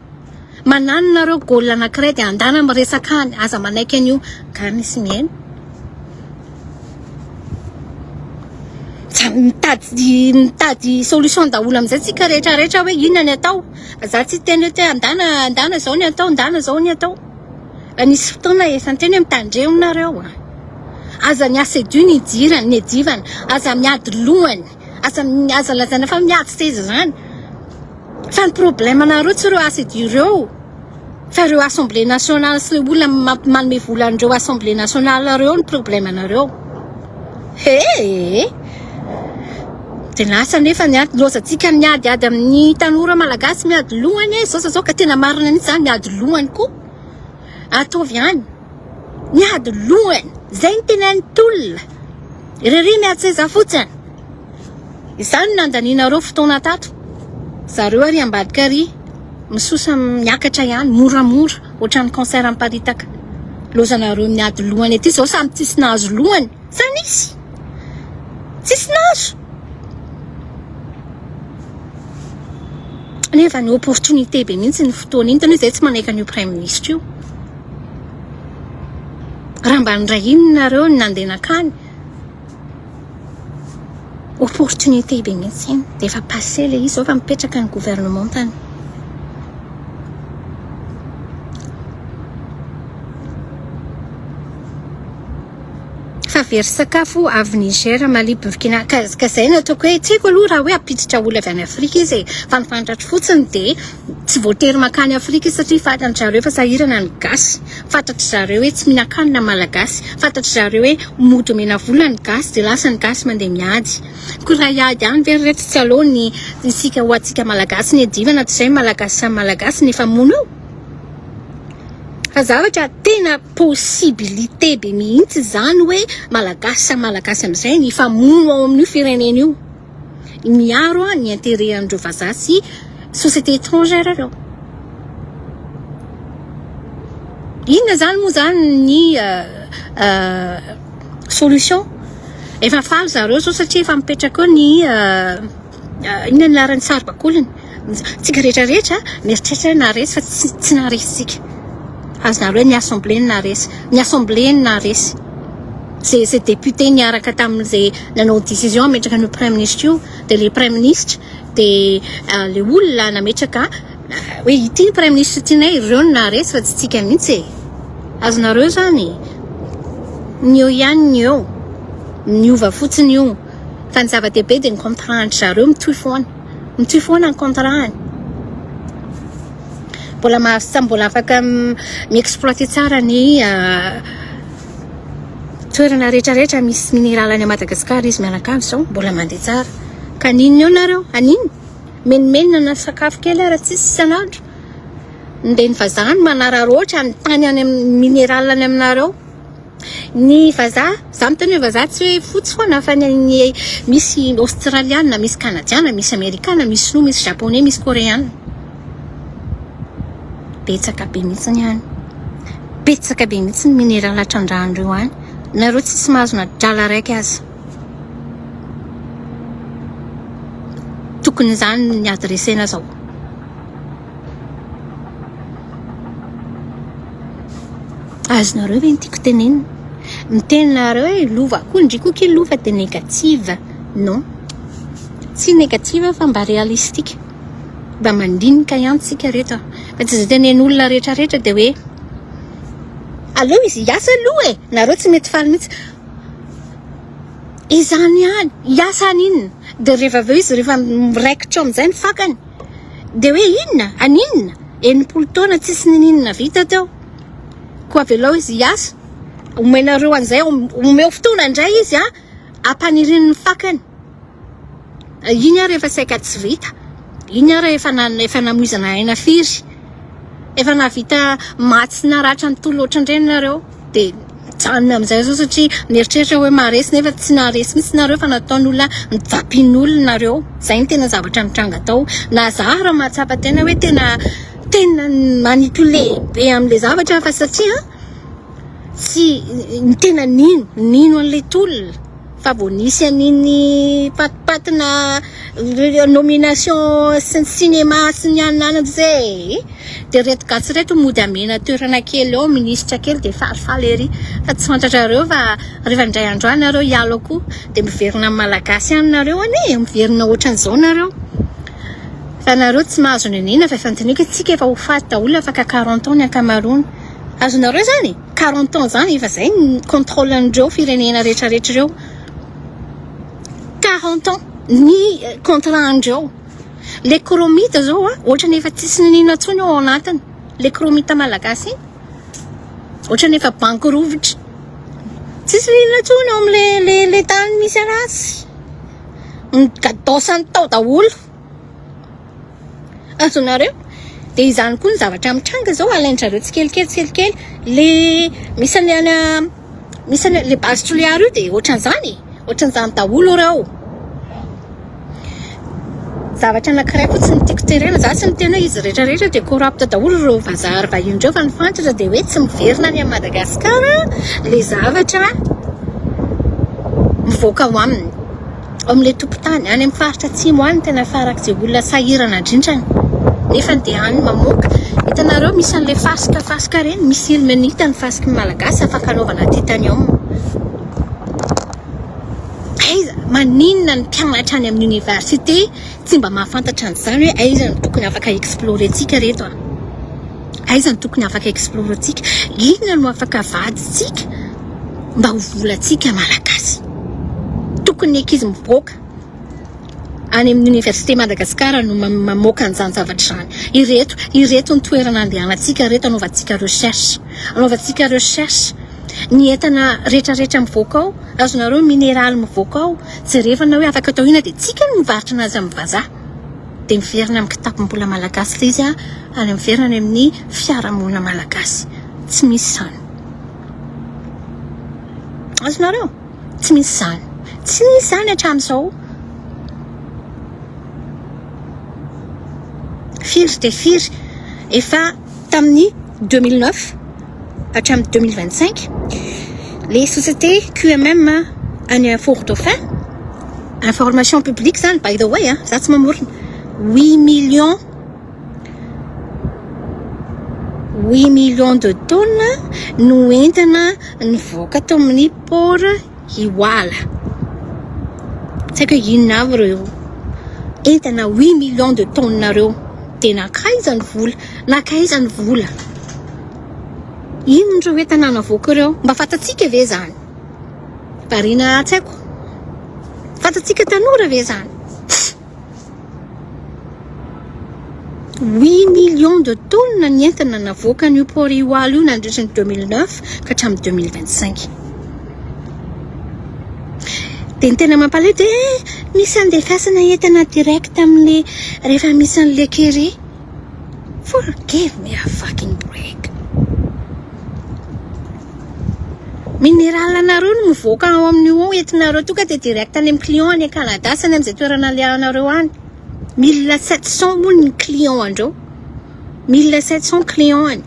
Manano nareo goal anankiray dia andana miresaka any. Aza manaiky an'io. Ka misy mihaino. Mitady mitady solution daholo amin'izay tsika rehetra rehetra hoe inona ny atao. Za tsy hiteny hoe te andana andana zao ny atao andana zao ny atao. Fa nisy fotoana efa niteny hoe mitandremo nareo a. Aza ny asedu ny idirana ny edivana, aza miady lohany, aza aza lazaina fa miady seza zany. Fa ny problème nareo tsy ireo asedu ireo. Fa ireo assemblée nationale sy ireo olona manome vola an'ireo assemblée nationale ireo ny problème anareo. He! Dia lasa nefa ny ady, lozantsika miadiady amin'ny tanora malagasy miady lohany e, zao zao ka tena marina mihitsy zany miady lohany koa. Ataovy ihany. Miady lohany. Zay ny tena ny tolona. Rere miady seza fotsiny. Izany no nandanianareo fotoana tato. Zareo ary ambadika ary misosa miakatra ihany moramora ohatran'ny cancer miparitaka. Lozanareo miady lohany aty zao samy tsisy nahazo lohany. Sa nisy? Tsisy nahazo. Nefa ny opportunité be mihitsy ny fotoana iny, hitanao izay tsy manaiky an'io praiminisitra io. Raha mba niray inona nareo no nandeha nankany, opportunité be mihitsy iny. Dia efa passé ilay izy, izao efa mipetraka ny gouvernement-tany. Fa very sakafo avy Niger, Mali, Burkina. Ka ka zay no ataoko hoe tsy haiko aloha raha hoe hampiditra olona avy any Afrika izy e. Fa ny fantatro fotsiny dia tsy voatery mankany Afrika izy satria fantatry zareo fa sahirana ny gasy. Fantatry zareo hoe tsy mihinan-kanina ny malagasy. Fantatry zareo hoe mody omena vola ny gasy dia lasa ny gasy mandeha miady. Koa raha hiady any ve ry reto tsy aleo ny isika ho antsika malagasy ny iadivana toy izay ny malagasy samy malagasy ny hifamono eo? Fa zavatra tena possibilité be mihitsy izany hoe malagasy samy malagasy amin'izay ny hifamono ao amin'io firenena io. Miaro ny intérêt an'ireo vazaha sy société étrangère ireo. Inona izany moa izany ny solution? Efa faly zareo izao satria efa mipetraka eo ny Inona ny laharan'ny saribakoliny? Tsika rehetra rehetra mieritreritra hoe naharesy fa tsy tsy naharesy tsika. Azonareo hoe ny assemblée no naharesy. Ny assemblée no naharesy. Zay zay député niaraka tamin'izay nanao décision hametraka an'io premier ministre io dia le premier ministre dia le olona nametraka hoe ity ny premier ministre tianay ireo no naharesy fa tsy tsika mihitsy e. Azonareo zany? Ny eo ihany ny eo. Niova fotsiny io. Fa ny zava-dehibe dia ny contrat-ndry zareo mitohy foana. Mitohy foana ny contrat-ny. Mbola mahazo mbola afaka mi-exploiter tsara ny toerana rehetra rehetra misy minéral any Madagascar izy mianakavy izao, mbola mandeha tsara. Ka aninona eo nareo? Aninona? Menomenona na sakafo kely ara tsisy isan'andro. Dia ny vazaha no manararaotra ny tany any amin'ny minéral any aminareo. Ny vazaha, za miteny hoe vazaha tsy hoe fotsy foana fa ny ny misy australiana, misy kanadiana, misy amerikana, misy sinoa, misy japonais, misy koreana. Betsaka be mihitsy ny any. Betsaka be mihitsy ny minéral trandrahan'ireo any. Nareo tsisy mahazo na drala raiky aza. Tokony izany ny adressena zao. Azonareo ve ny tiako tenenina? Miteny nareo hoe lova koa ndry koa ki lova dia négative. Non. Tsy négative fa mba réalistique. Mba mandinika ihany tsika reto. Fa tsy izay tenen'olona rehetra rehetra dia hoe aleo izy hiasa aloha e. Nareo tsy mety faly mihitsy. Izany ihany, hiasa any inona? Dia rehefa avy eo izy rehefa miraikitra eo amin'izay ny fakany. Dia hoe inona? Aninona? 60 taona tsisy nininona vita teo. Koa avelao izy hiasa. Omenareo an'izay, omeo fotoana indray izy a, hampaniriny ny fakany. Iny ary efa saika tsy vita. Iny ary efa efa namoizana aina firy. Efa nahavita maty sy naratra ny tolona ohatran'ireny nareo. Dia mijanona amin'izay zao satria mieritreritra hoe maharesy nefa tsy naharesy mihitsy nareo fa nataon'olona nijapin'olona nareo. Izay no tena zavatra nitranga tao. Na za ary mahatsapa tena hoe tena tena manipuler be amin'ilay zavatra fa satria tsy ny tena nino, nino an'ilay tolona. Fa vao nisy an'iny patipatina nomination sy ny cinéma sy ny anona anona zay dia reto gasy reto mody amena toerana kely eo minisitra kely dia falifaly ery fa tsy fantatrareo fa rehefa indray andro any nareo hiala koa dia miverina amin'ny malagasy ihany nareo anie miverina ohatran'izao nareo fa nareo tsy mahazo nenina fa efa noteneniko hoe tsika efa ho faty daholo afaka 40 ans ny ankamaroany azonareo zany 40 ans zany efa zay ny contrôle an'ireo firenena rehetra rehetra ireo 40 ans ny contrat andreo le chromite zao a ohatrany efa tsisy ninina intsony ao anatiny le chromite malagasy iny ohatrany efa banky rovitra tsisy ninina intsony ao am'le le le tany misy anazy ny gadosany tao daholo Azonareo? Dia izany koa ny zavatra mitranga izao, alain-dry zareo tsikelikely tsikelikely le misy any any misy any le base Toliara io dia ohatran'izany e, ohatran'izany daholo ireo. Zavatra anankiray fotsiny tiako terena, za tsy miteny hoe izy rehetra rehetra dia corrupt daholo ireo vazaha ary vahiny ireo fa ny fantatra dia hoe tsy miverina any Madagasikara le zavatra mivoaka ao aminy. Ao amin'ilay tompon-tany, any amin'ny faritra atsimo any tena farak'izay olona sahirana indrindrany. Nefa dia any mamoaka. Hitanareo misy an'ilay fasika fasika ireny, misy ilmenite ny fasiky ny Malagasy afaka anaovana titanium. Aiza, maninona ny mpianatra any amin'ny université tsy mba mahafantatra an'izany hoe aiza no tokony afaka explorer-tsika reto a? Aiza no tokony afaka explorer-tsika? Inona no afaka avadintsika mba ho volantsika Malagasy? Tokony ny ankizy mivoaka any amin'ny université Madagascar no mamoaka an'izany zavatra izany. Ireto, ireto ny toerana andehanantsika, ireto anaovantsika recherche. Anaovantsika recherche. Ny entana retraretra mivoaka ao, azonareo mineraly mivoaka ao, jerevana hoe afaka atao inona dia tsika no mivarotra anazy amin'ny vazaha. Dia miverina amin'ny kitapom-bola malagasy ilay izy any miverina any amin'ny fiarahamonina malagasy. Tsy misy izany. Azonareo? Tsy misy izany. Tsy nisy izany hatramin'izao. Firy dia firy efa tamin'ny 2009 hatramin'ny 2025 les sociétés QMM any Fort Dauphin information publique zany by the way a za tsy mamorona 8 millions 8 millions de tonnes no entana nivoaka tao amin'ny port Iwala. Tsy haiko hoe inona avy ireo entana 8 millions de tonnes ireo. Dia nankaiza ny vola? Nankaiza ny vola? Inona ireo entana navoaka ireo? Mba fantatsika ve izany? Variana tsy haiko. Fantatsika tanora ve izany? 8 millions de tonnes ny entana navoakan'io port Iwalo io nandritra ny 2009 ka hatramin'ny 2025. Dia ny tena mampalahelo dia eh, misy andefasana entana direct amin'le rehefa misy an'le kere. Forgive me a fucking break. Minéral anareo no mivoaka ao amin'io ao entinareo tonga dia direct any amin'ny client any Canada sy any amin'izay toerana alehanareo any. 1700 moa ny client andreo. 1700 client any.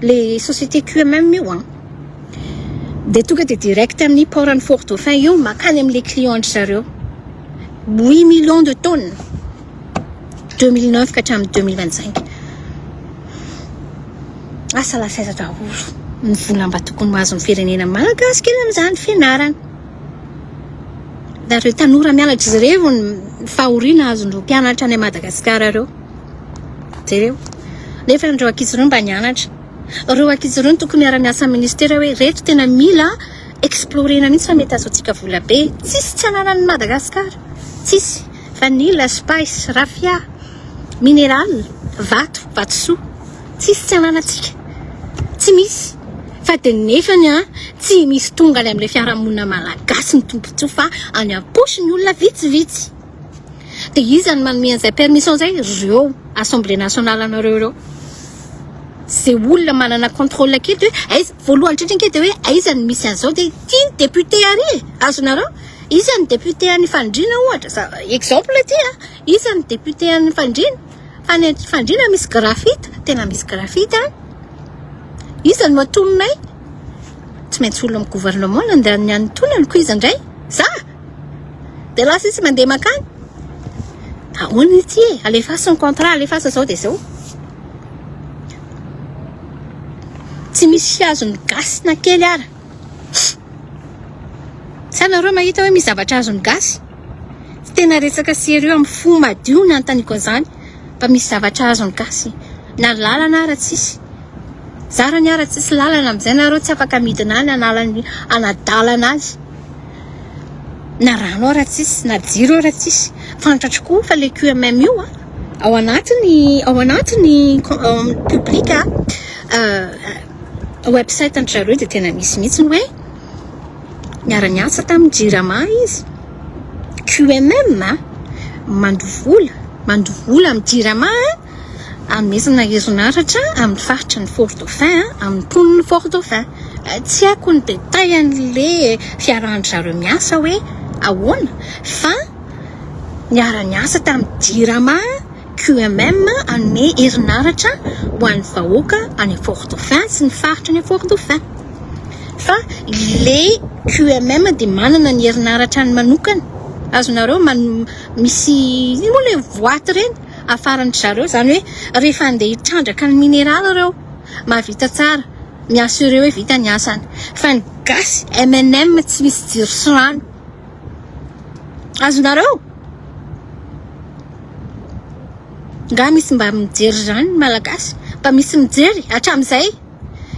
Le société QMM io an. Dia tonga dia direct amin'ny port an'i Fort Dauphin io makany amin'le client andry zareo. 8 millions de tonnes. 2009 ka hatramin'ny 2025. Asa lasa aiza daholo ny vola mba tokony ho azon'ny firenena malagasy kely amin'izany fianarana. Nareo tanora mianatra jereo ny fahoriana azon'ireo mpianatra any Madagasikara ireo. Jereo. Nefa ireo ankizy ireo mba nianatra. Ireo ankizy ireo no tokony miara-miasa amin'ny ministera hoe reto tena mila explorena mihitsy fa mety ahazoantsika vola be. Tsisy tsy ananan'i Madagasikara. Tsisy. Vanille, spice, raffia, minéral, vato, vatosoa. Tsisy tsy ananantsika. Tsy misy. Fa dia nefany an, tsy misy tonga any amin'ilay fiarahamonina malagasy ny tombontsoa fa any am-paosy ny olona vitsivitsy. Dia iza no manome an'izay permission izay? Ireo assemblée nationale anareo ireo. Izay olona manana contrôle kely dia hoe aiza, voalohany indrindra ange dia hoe aiza no misy an'izao dia ity ny député ary e, azonareo? Iza ny député any Fandriana ohatra, exemple ity a, iza ny député any Fandriana? Fa any Fandriana misy graphite, tena misy graphite any. Iza no atoninay? Tsy maintsy olona amin'ny gouvernement nandeha ny antonany ko iza indray? Za? Dia lasa izy mandeha makany. Ahoana ity e? Alefaso ny contrat, alefaso zao dia zao. Tsy misy azon'ny gasy na kely ara. Sa nareo mahita hoe misy zavatra azon'ny gasy? Tsy tena resaka sérieux amin'ny fo madio ny anontaniako an'izany fa misy zavatra azon'ny gasy. Na lalana ara tsisy. Zara ny ara tsisy lalana amin'izay nareo tsy afaka midina any hanala ny hanadalana azy. Na rano ara tsisy, na jiro ara tsisy. Fantatro koa fa le QMM io a, ao anatiny ao anatiny public a, website an-dry zareo dia tena misy mihitsy ny hoe niara-niasa tamin'ny Jirama izy. QMM mandoa vola, mandoa vola amin'ny Jirama hanomezana herinaratra amin'ny faritra ny Fort Dauphin, amin'ny mponin'ny Fort Dauphin. Tsy haiko ny détail an'le fiarahan-dry zareo miasa hoe ahoana fa niara-niasa tamin'ny Jirama QMM hanome herinaratra ho an'ny vahoaka any Fort Dauphin sy ny faritra any Fort Dauphin. Fa le QMM dia manana ny herinaratra any manokana. Azonareo misy ino moa le boîte ireny? afaran-dry zareo, izany hoe rehefa handeha hitrandraka ny mineraly ireo, mahavita tsara, mi-assurer hoe vita ny asany. Fa ny gasy, MNM tsy misy jiro sy rano. Azonareo? Nga misy mba mijery izany ny Malagasy? Mba misy mijery hatramin'izay?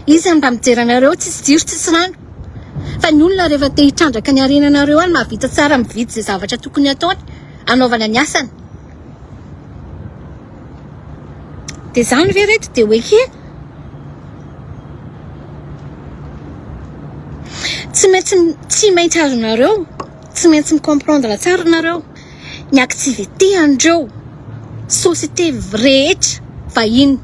Iza no mba mijery anareo tsisy jiro tsisy rano? Fa ny olona rehefa te hitrandraka ny harenanareo any mahavita tsara mividy izay zavatra tokony hataony hanaovana ny asany. Dia izany ve reto dia hoe he? Tsy maintsy tsy maintsy azonareo, tsy maintsy mi-comprendre tsara nareo ny activité an'ireo société rehetra vahiny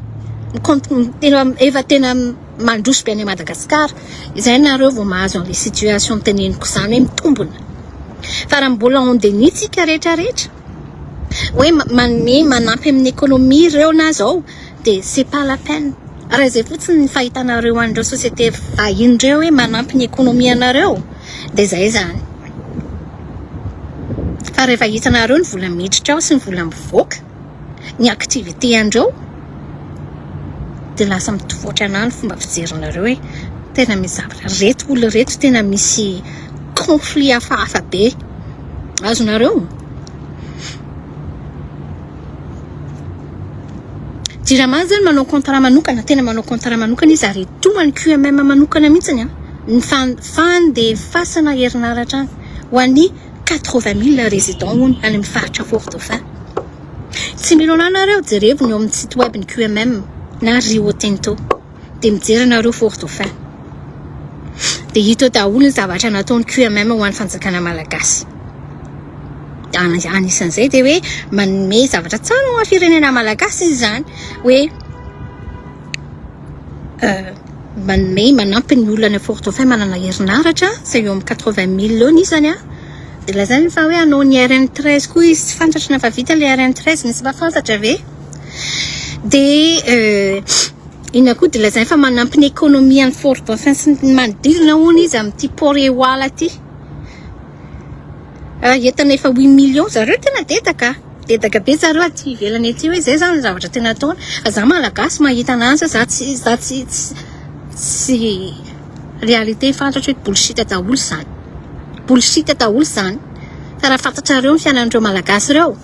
tena efa tena mandroso be any Madagascar. Izay nareo vao mahazo an'ilay situation teneniko izany hoe mitombina. Fa raha mbola en déni tsika rehetra rehetra hoe manome manampy amin'ny économie ireo na zao dia c'est pas la peine. Raha izay fotsiny ny fahitanareo an'ireo société vahiny ireo hoe manampy ny économie anareo dia izay izany. Fa rehefa hitanareo ny vola miditra ao sy ny vola mivoaka, ny activité andreo dia lasa mitovy anah ny fomba fijerinareo hoe tena misy zavatra reto olona reto tena misy conflit hafahafa be. Azonareo? Jirama zany manao contrat manokana, tena manao contrat manokana izy ary etoan'ny QMM manokana mihitsiny an, ny fandefasana herinaratra any ho an'ny 80 000 résidents hono any amin'ny faritra Fort Dauphin. Tsy mino anah nareo, jerevo ny eo amin'ny site web ny QMM na Rio Tinto. Dia mijery anareo Fort Dauphin. Dia hita eo daholo ny zavatra nataon'ny QMM ho an'ny fanjakana malagasy. Anisan'izay dia hoe manome zavatra tsara ho an'ny firenena malagasy izy izany. Hoe manome, manampy ny olona any Fort Dauphin manana herinaratra, izay eo amin'ny 80 mille eo ny isany an. Dia lazainy fa hoe hanao ny RN 13 koa izy, tsy fantatro na efa vita ilay RN 13, misy mahafantatra ve? Dia inona koa dia lazainy fa manampy ny économie an'i Fort Dauphin sy ny manodidina hono izy amin'ity port Ehoala ity. Entana efa huit millions zareo tena dedaka. Dedaka be zareo aty ivelany aty hoe zay zany ny zavatra tena ataony. Fa za malagasy mahita ananjy za tsy za tsy tsy réalité fantatro hoe bullshit daholo izany. Bullshit daholo izany. Fa raha fantatrareo ny fiainan'ireo malagasy ireo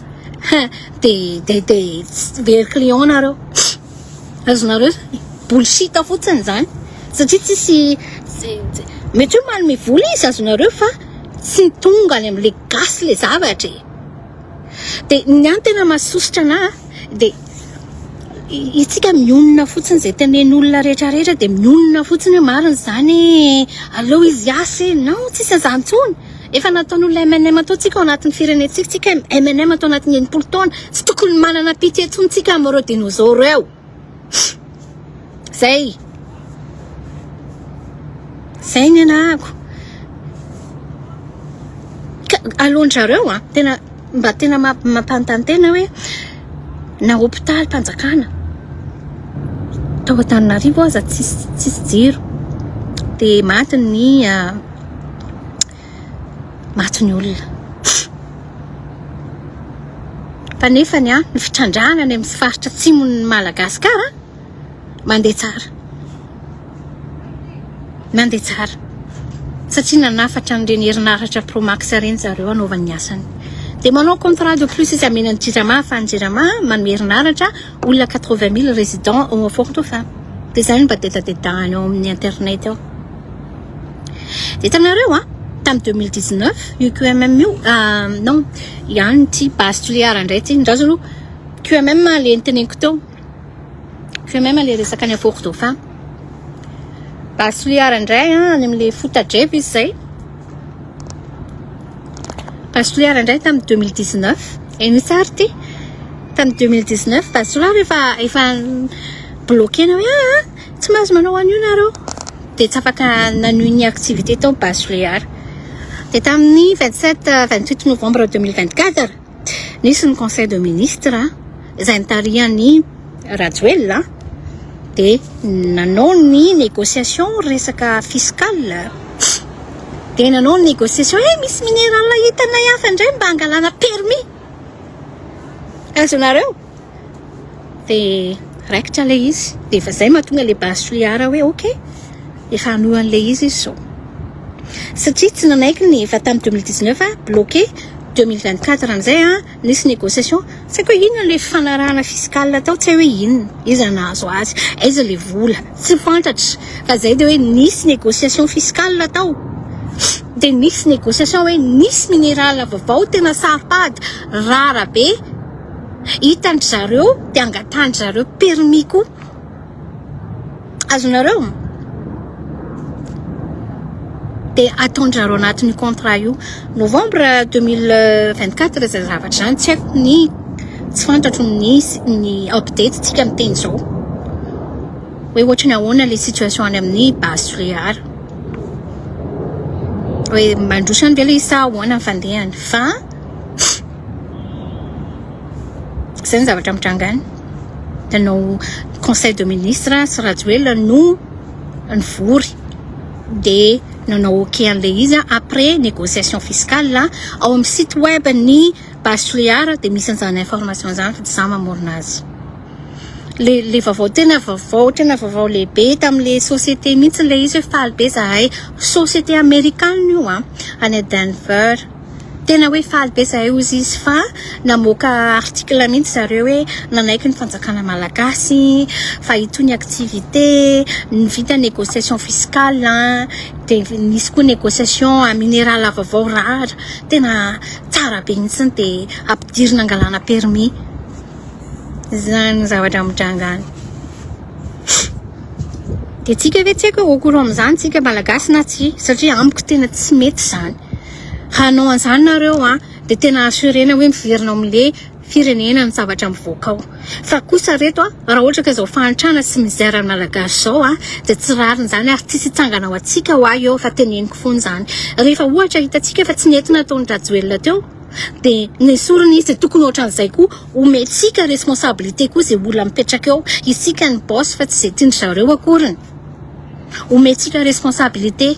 de de de very client nareo. Azonareo zany bullshit fotsiny zany satria tsisy mety hoe manome vola izy azonareo fa tsy tonga any amin'le gasy le zavatra e. De ny any tena mahasosotra anah de isika mionona fotsiny izay tenen'olona rehetra rehetra de mionona fotsiny hoe marina izany e, aleo izy hiasa e, non tsisy an'izany intsony. Efa nataon'olona MNM tao tsika ao anatin'ny firenentsika, tsika MNM tao anatin'ny 60 taona, tsy tokony manana pitié intsony tsika amin'ireo dinosaures ireo. Zay. Zay ny anahako. Ka alohan-dry zareo an, tena mba tena mampanontany tena hoe na hopitaly mpanjakana tao Antananarivo aza tsisy tsisy jiro dia maty ny maty ny olona. Fa nefany an, ny fitrandrahana any amin'ny faritra atsimon'ny Madagasikara mandeha tsara. Mandeha tsara. Satria nanafatra an'ireny herinaratra Promax ireny zareo hanaovany ny asany. Dia manao contrat de plus izy amena ny Jirama ahafahan'ny Jirama manome herinaratra olona 80 mille résidents ao Fort Dauphin. Dia izany no mba dedadedahany ao amin'ny internet ao. Dia hitanareo an, tamin'ny 2019 io QMM io, non, ihany ity base Tuléar indray ity, ndrazo aloha QMM le niteneniko teo. QMM le resaka any Fort Dauphin. Base Tuléar indray an, any amin'le Fotadrevy izy izay. Base Tuléar indray tamin'ny 2019. Eny tsara ity. Tamin'ny 2019 Base Tuléar efa efa bloqué-na hoe ah tsy mahazo manao an'io nareo. Dia tsy afaka nanohy ny activité tao Base Tuléar. Dia tamin'ny 27 28 novembre 2024 nisy ny conseil de ministre izay nitarihan'ny Rajoelina dia nanao ny négociation resaka fiscale dia nanao ny négociation hoe misy minéral hitanay hafa indray mba hangalana permis azonareo. Dia raikitra ilay izy. Dia efa izay mahatonga ilay Base Toliara hoe ok, efa hanohy an'ilay izy izy izao. Satria tsy nanaiky ny efa tamin'ny 2019 bloqué, 2024 amin'izay nisy négociation. Tsy haiko hoe inona ilay fifanarahana fiscale tao, tsy hay hoe inona, iza nahazo azy, aiza ilay vola, tsy fantatra. Fa izay dia hoe nisy négociation fiscale tao. Dia nisy négociation hoe nisy minéral vaovao tena saro-pady, rare be. Hitan-dry zareo dia angatahan-dry zareo permis koa. Azonareo? Dia ataon-dry zareo anatin'io contrat io. Novembre 2024 izay zavatra izany, tsy haiko ny tsy fantatro ny ny update tsika miteny izao. Hoe ohatry ny ahoana ilay situation any amin'ny base Toliara. Hoe mandroso any ve ilay izy sa ahoana ny fandehany fa Izay ny zavatra mitranga any. Nanao conseil de ministre sy Rajoelina no nivory dia nanao ok an'ilay izy après négociation fiscale ao amin'ny site web ny Base Toliara dia misy an'izany information izany fa tsy izaho mamorona azy. Le le vaovao tena vaovao tena vaovao lehibe tamin'ilay société mihitsy ilay izy hoe faly be zahay. Société amerikana io an, any Denver. Tena hoe faly be zahay hozy izy fa namoaka article mihitsy zareo hoe nanaiky ny fanjakana malagasy fa hitohy ny activité, ny vita négociation fiscale dia nisy koa négociation minéral vaovao rare tena tsara be mihitsy dia ampidirina angalana permis. Izany ny zavatra mitranga any. Dia tsika ve tsy haiko hoe au courant amin'izany tsika malagasy na tsia satria amiko tena tsy mety izany. Raha hanao an'izany nareo an, dia tena assurena hoe miverina ao amin'le firenena ny zavatra mivoaka ao. Fa kosa reto an, raha ohatra ka izao fahantrana sy misère ny malagasy izao an, dia tsy rariny izany ary tsisy hitsangana ho antsika ho ahy eo fa teneniko foana izany. Rehefa ohatra hitantsika fa tsy nety nataon-dRajoelina teo, dia nesorina izy dia tokony ohatran'izay koa omentsika responsabilité koa izay olona mipetraka eo. Isika ny boss fa tsy izay tian-dry zareo akoriny. Omentsika responsabilité.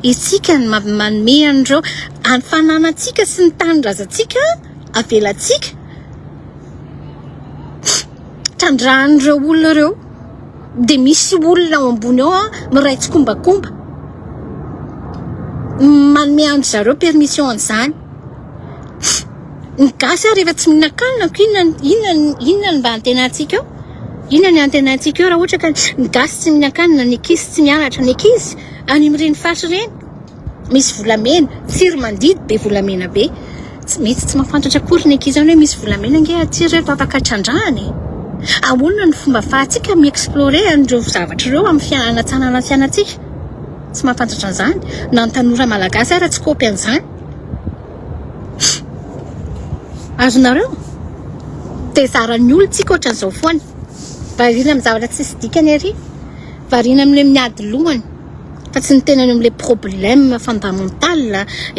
Isika no manome an'ireo any fananantsika sy ny tanindrazantsika avelantsika trandrahan'ireo olona ireo. Dia misy olona ao ambony ao miray tsikombakomba manome an-dry zareo permission an'izany. Ny gasy ary efa tsy mihinan-kanina ko inona inona inona no mba antenaintsika eo? Inona ny antenaintsika eo raha ohatra ka ny gasy tsy mihinan-kanina, ny ankizy tsy mianatra, ny ankizy any amin'ireny faritra ireny misy volamena, tsiry mandidy be volamena be. Tsy mety tsy mahafantatra akory ny ankizy any hoe misy volamena ange aty reto afaka trandrahana e. Ahoana ny fomba afahantsika mi-explorer an'ireo zavatra ireo amin'ny fianatsanana ny fiainantsika? Tsy mahafantatra an'izany. Na ny tanora malagasy ara tsy kôpy an'izany. Azonareo? Dia zaran'ny olona tsika ohatran'izao foana. Variana amin'ny zavatra tsisy dikany ery. Variana amin'ilay miady lohany. Fa tsy ny tenany amin'ilay problème fondamental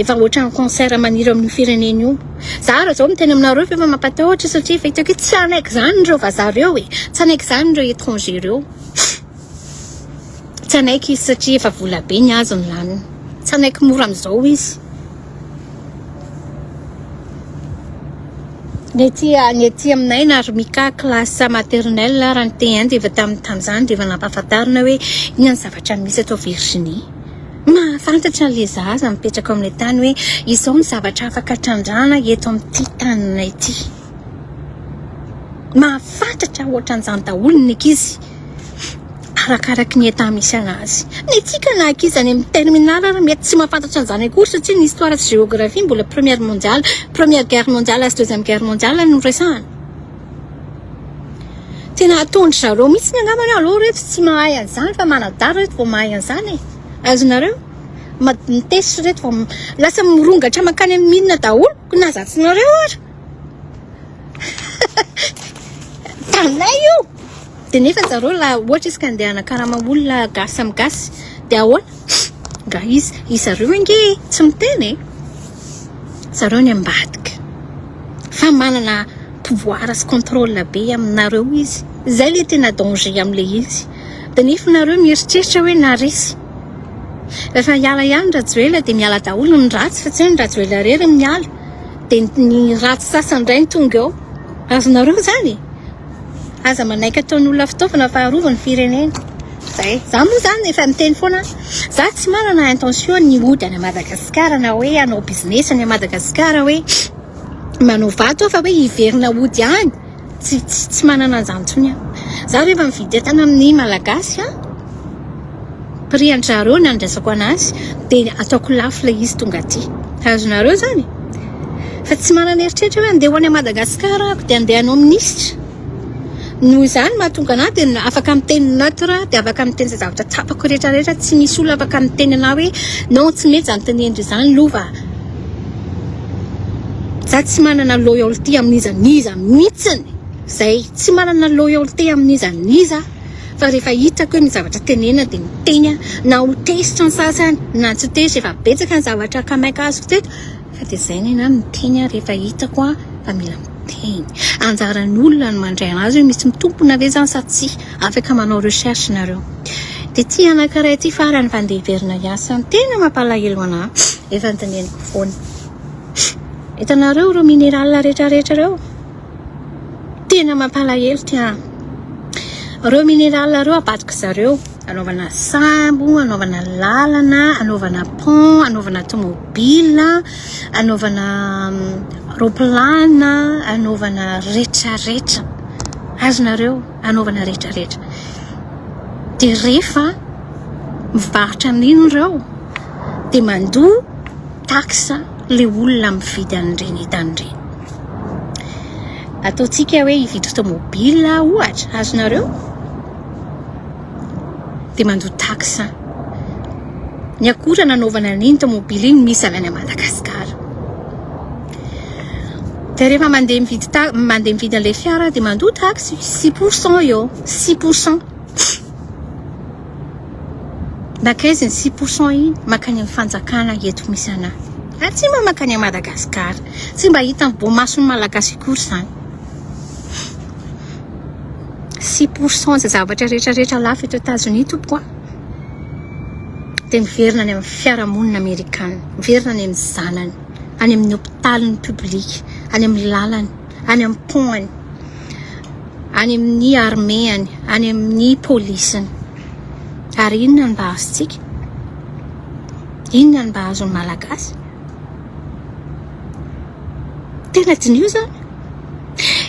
efa ohatran'ny cancer maniry ao amin'io firenena io. Za raha zao miteny aminareo fa efa mampatahotra satria efa hitako hoe tsy hanaiky izany ireo vazaha ireo e. Tsy hanaiky izany ireo étranger ireo. Tsy hanaiky izy satria efa vola be ny azy no laniny. Tsy hanaiky mora amin'izao izy. Ny aty ny aty aminay na ry Mika classe maternelle raha ny T1 dia efa tamin'ny tamin'izany dia efa nampahafantarina hoe inona ny zavatra misy ato Virginie. Mahafantatra an'ilay zaza mipetraka ao amin'ilay tany hoe izao ny zavatra afaka trandrahana eto amin'ity taninay ity. Mahafantatra ohatran'izany daholo ny ankizy. Arakaraky ny état misy anazy. Ny antsika na ankizy any amin'ny terminale ary mety tsy mahafantatra an'izany akory satria ny histoire sy géographie mbola première mondiale, première guerre mondiale sy deuxième guerre mondiale no resahana. Tena ataon-dry zareo mihitsy ny angambany hoe aleo reto tsy mahay an'izany fa manadala reto vao mahay an'izany e. Azonareo? Mitesy reto vao lasa mirongatra mankany amin'ny mine daholo na za tsy nareo ary. Taninay io. Dia nefa zareo la ohatra izy ka andeha hanakarama olona gasy samy gasy dia ahoana? Nga izy izareo ange tsy miteny e. Zareo ny ambadika. Fa manana pouvoir sy contrôle be aminareo izy. Izay le tena danger amin'ilay izy. Dia nefa nareo mieritreritra hoe naharesy. Rehefa hiala ihany Rajoelina dia miala daholo ny ratsy fa tsy hoe ny Rajoelina irery no miala. Dia ny ratsy sasany indray no tonga eo. Azonareo izany e? Aza manaiky ataon'olona fitaovana fa arovy ny firenena. Zay. Za moa zany efa miteny foana, za tsy manana intention ny hody any Madagasikara na hoe hanao business any Madagasikara hoe manao vato aho fa hoe hiverina hody any. Tsy tsy tsy manana an'izany intsony aho. Za rehefa mividy entana amin'ny Malagasy an, prix an-dry zareo ny andraisako anazy dia ataoko lafo ilay izy tonga aty. Azonareo zany? Fa tsy manana eritreritra hoe andeha ho any Madagasikara aho dia andeha hanao minisitra. Noho izany mahatonga anah dia afaka miteny neutre dia afaka miteny izay zavatra tsapako rehetra rehetra tsy misy olona afaka miteny anah hoe non tsy mety izany tenendry izany lova. Za tsy manana loyauté amin'iza n'iza mihitsiny. Zay, tsy manana loyauté amin'iza n'iza fa rehefa hitako hoe misy zavatra tenenina dia miteny aho na ho tezitra ny sasany na tsy ho tezitra efa betsaka ny zavatra kamaika azoko teto fa dia zay ny anahy miteny aho rehefa hitako aho fa mila miteny. Anjaran'ny olona no mandray anazy hoe misy mitompona ve zany sa tsia. Afaka manao recherche nareo. Dia ity anankiray ity farany fa andeha hiverina hiasa. Ny tena mampalahelo anahy efa noteneniko foana. Hitanareo ireo mineral rehetra rehetra ireo? Tena mampalahelo ty an. Ireo mineral ireo avadiko zareo anaovana sambo, anaovana lalana, anaovana pont, anaovana tomobile, anaovana roplana, anaovana rehetra rehetra. Azonareo anaovana rehetra rehetra. Dia rehefa mivarotra amin'iny ireo dia mandoa taxe le olona mividy an'ireny entana ireny. Ataontsika hoe hividy tomobile ohatra, azonareo? Dia mandoa taxe. Ny akora nanaovana an'iny tomobile iny misy avy any Madagasikara. Dia rehefa mandeha mividy ta mandeha mividy an'ilay fiara dia mandoa taxe 6% eo, 6%. Nankaiza iny 6% iny? Mankany amin'ny fanjakana eto misy anah. Ary tsy mba mankany à Madagascar. Tsy mba hitan'ny voamason'ny Malagasy akory izany. 6% izay zavatra rehetra rehetra lafo eto Etazonia tompoko a. Dia miverina any amin'ny fiarahamonina amerikana, miverina any amin'ny zanany, any amin'ny hôpitaliny public, any amin'ny lalany, any amin'ny pont-ny, any amin'ny armée-ny, any amin'ny polisiny. Ary inona no mba azontsika? Inona no mba azon'ny Malagasy? Tena diniho izany.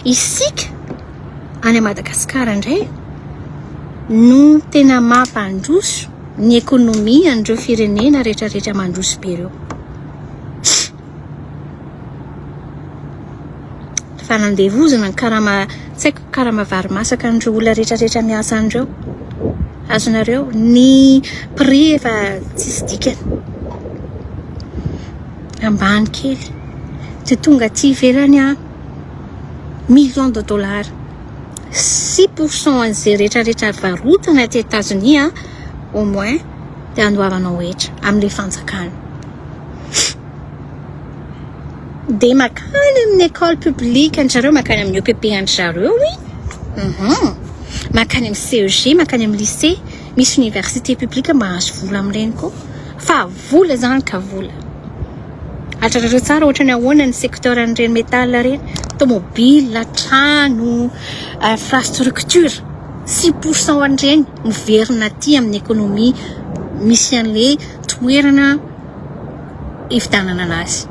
Isika any Madagasikara indray no tena mampandroso ny ekonomia an'ireo firenena rehetrarehetra mandroso be ireo. Fanandevozana ny karama tsy haiko karama vary masaka an'ireo olona rehetrarehetra miasa an'ireo. Azonareo ny prix efa tsisy dikany. Ambany kely. Dia tonga aty ivelany a millions de dollars. 6% an'izay rehetrarehetra varotana aty Etazonia au moins dia andoavanao hetra amin'ilay fanjakana. Dia makany amin'ny école publique an-dry zareo, makany amin'ny EPP an-dry zareo i. Mhm. Makany amin'ny CEG, makany amin'ny lycée, misy université publique mahazo vola amin'ireny koa. Fa vola izany ka vola. Hatratrareo tsara ohatran'ny ahoana ny secteur an'ireny métal ireny, tomobile, trano, infrastructure. 6% an'ireny miverina aty amin'ny économie misy an'ilay toerana hividianana anazy.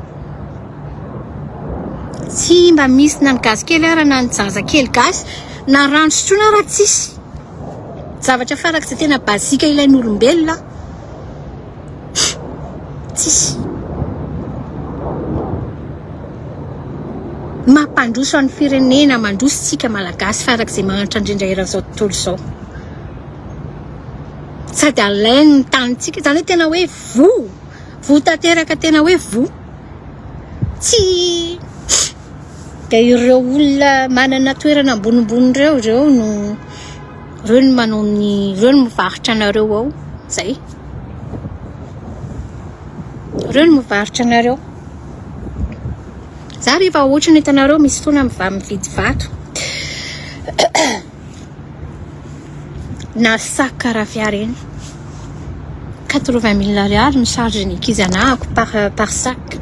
Tsy mba misy na ny gasy kely ara na ny zaza kely gasy na rano sotroina ara tsisy. Zavatra farak'izay tena basique ilain'olombelona tsisy. Mampandroso an'ny firenena, mandroso tsika malagasy farak'izay mahantra indrindra eran'izao tontolo izao. Sady alainy ny tanintsika, izany hoe tena hoe voa, voa tanteraka tena hoe voa. Tsy dia ireo olona manana toerana ambonimbony ireo, ireo no ireo no manao ny ireo no mivarotra anareo ao, zay. Ireo no mivarotra anareo. Za rehefa ohatra ny hitanareo misy fotoana mividy vato na sac raffia reny 80 mille ariary ny charge ny ankizy anahako par par sac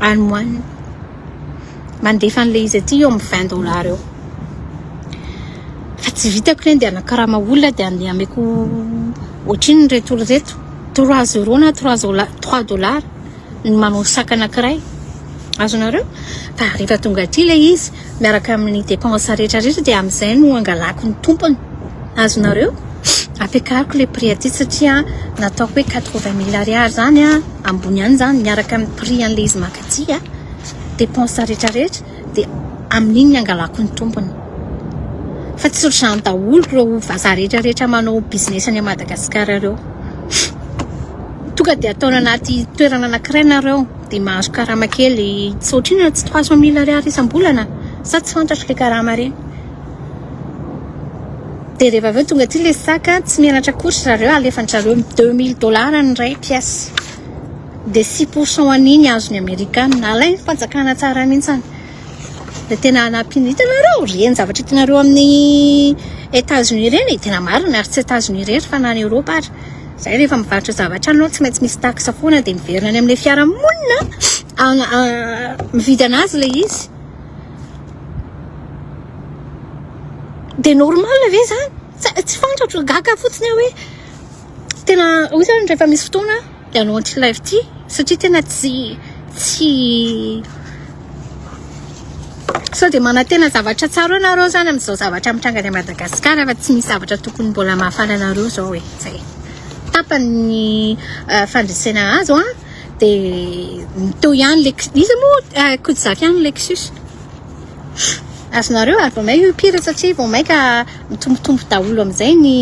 any ho any. Mandefa an'ilay izy aty eo amin'ny 20 dollars eo. Fa tsy vitako re andeha hanakarama olona dia andeha ameko ohatrinona ireto olona ireto? Trois euros na trois dollars, trois dollars ny manao sac anankiray. Azonareo? Fa rehefa tonga aty ilay izy miaraka amin'ny dépense rehetra rehetra dia amin'izay no angalako ny tompony. Azonareo? Ampiakariko ilay prix aty satria nataoko hoe 80 000 ariary zany a, ambony ihany zany miaraka amin'ny prix an'ilay izy maka aty a, dépense rehetra rehetra dia amin'iny ny angalako ny tompony. Fa tsy ohatr'izany daholo ireo vazaha rehetra rehetra manao business any Madagasikara ireo. Tonga dia ataony anaty toerana anankiray nareo dia mahazo karama kely tsy ohatrinona tsy 300 000 ariary isam-bolana sa tsy fantatro ilay karama ireny. Dia rehefa avy eo tonga aty ilay sac tsy mianatra akory zareo alefan-dry zareo 2000 dollars ny iray pièce. Dia 6% an'iny azon'ny amerikana. Alain'ny fanjakana tsara mihitsy. Dia tena hanampiana hitanareo ireny zavatra hitanareo amin'ny États-Unis ireny e, tena marina ary tsy États-Unis irery fa na any Europe ary. Zay rehefa mivarotra zavatra any anao tsy maintsy misy taxe foana dia miverina any amin'ilay fiarahamonina mividy anazy ilay izy. Dia normal ve zany? Tsy fantatro, gaga fotsiny aho hoe tena hoy zany rehefa misy fotoana dia hanao an'ity live ity satria tena tsy tsy sao dia manantena zavatra tsara eo nareo zany amin'izao zavatra mitranga any Madagasikara fa tsy misy zavatra tokony mbola mahafaly anareo zao e. Zay. Tapany ny fandresena azo an dia teo ihany le iza moa Kojafy ihany Lexus. Azonareo ary vao maika io pire satria vao maika mitombotombo daholo amin'izay ny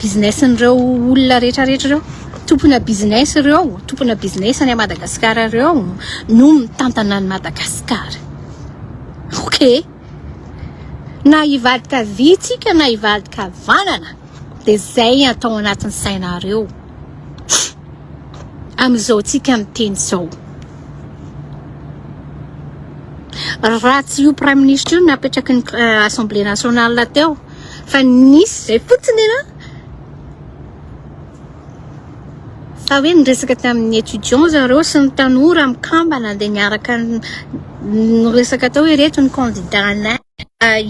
business-n'ireo olona rehetra rehetra ireo. Tompona business ireo, tompona business any Madagasikara ireo no mitantana an'i Madagasikara. Ok. Na hivadika havia tsika na hivadika havanana dia izay atao anatin'ny sainareo. Amin'izao tsika miteny izao. Raha tsy io prime ministre io napetraky ny assemblée nationale teo fa nisy izay fotsiny ena fa hoe niresaka tamin'ny étudiant zareo sy ny tanora mikambana dia niaraka niresaka tao hoe ireto ny candidat anay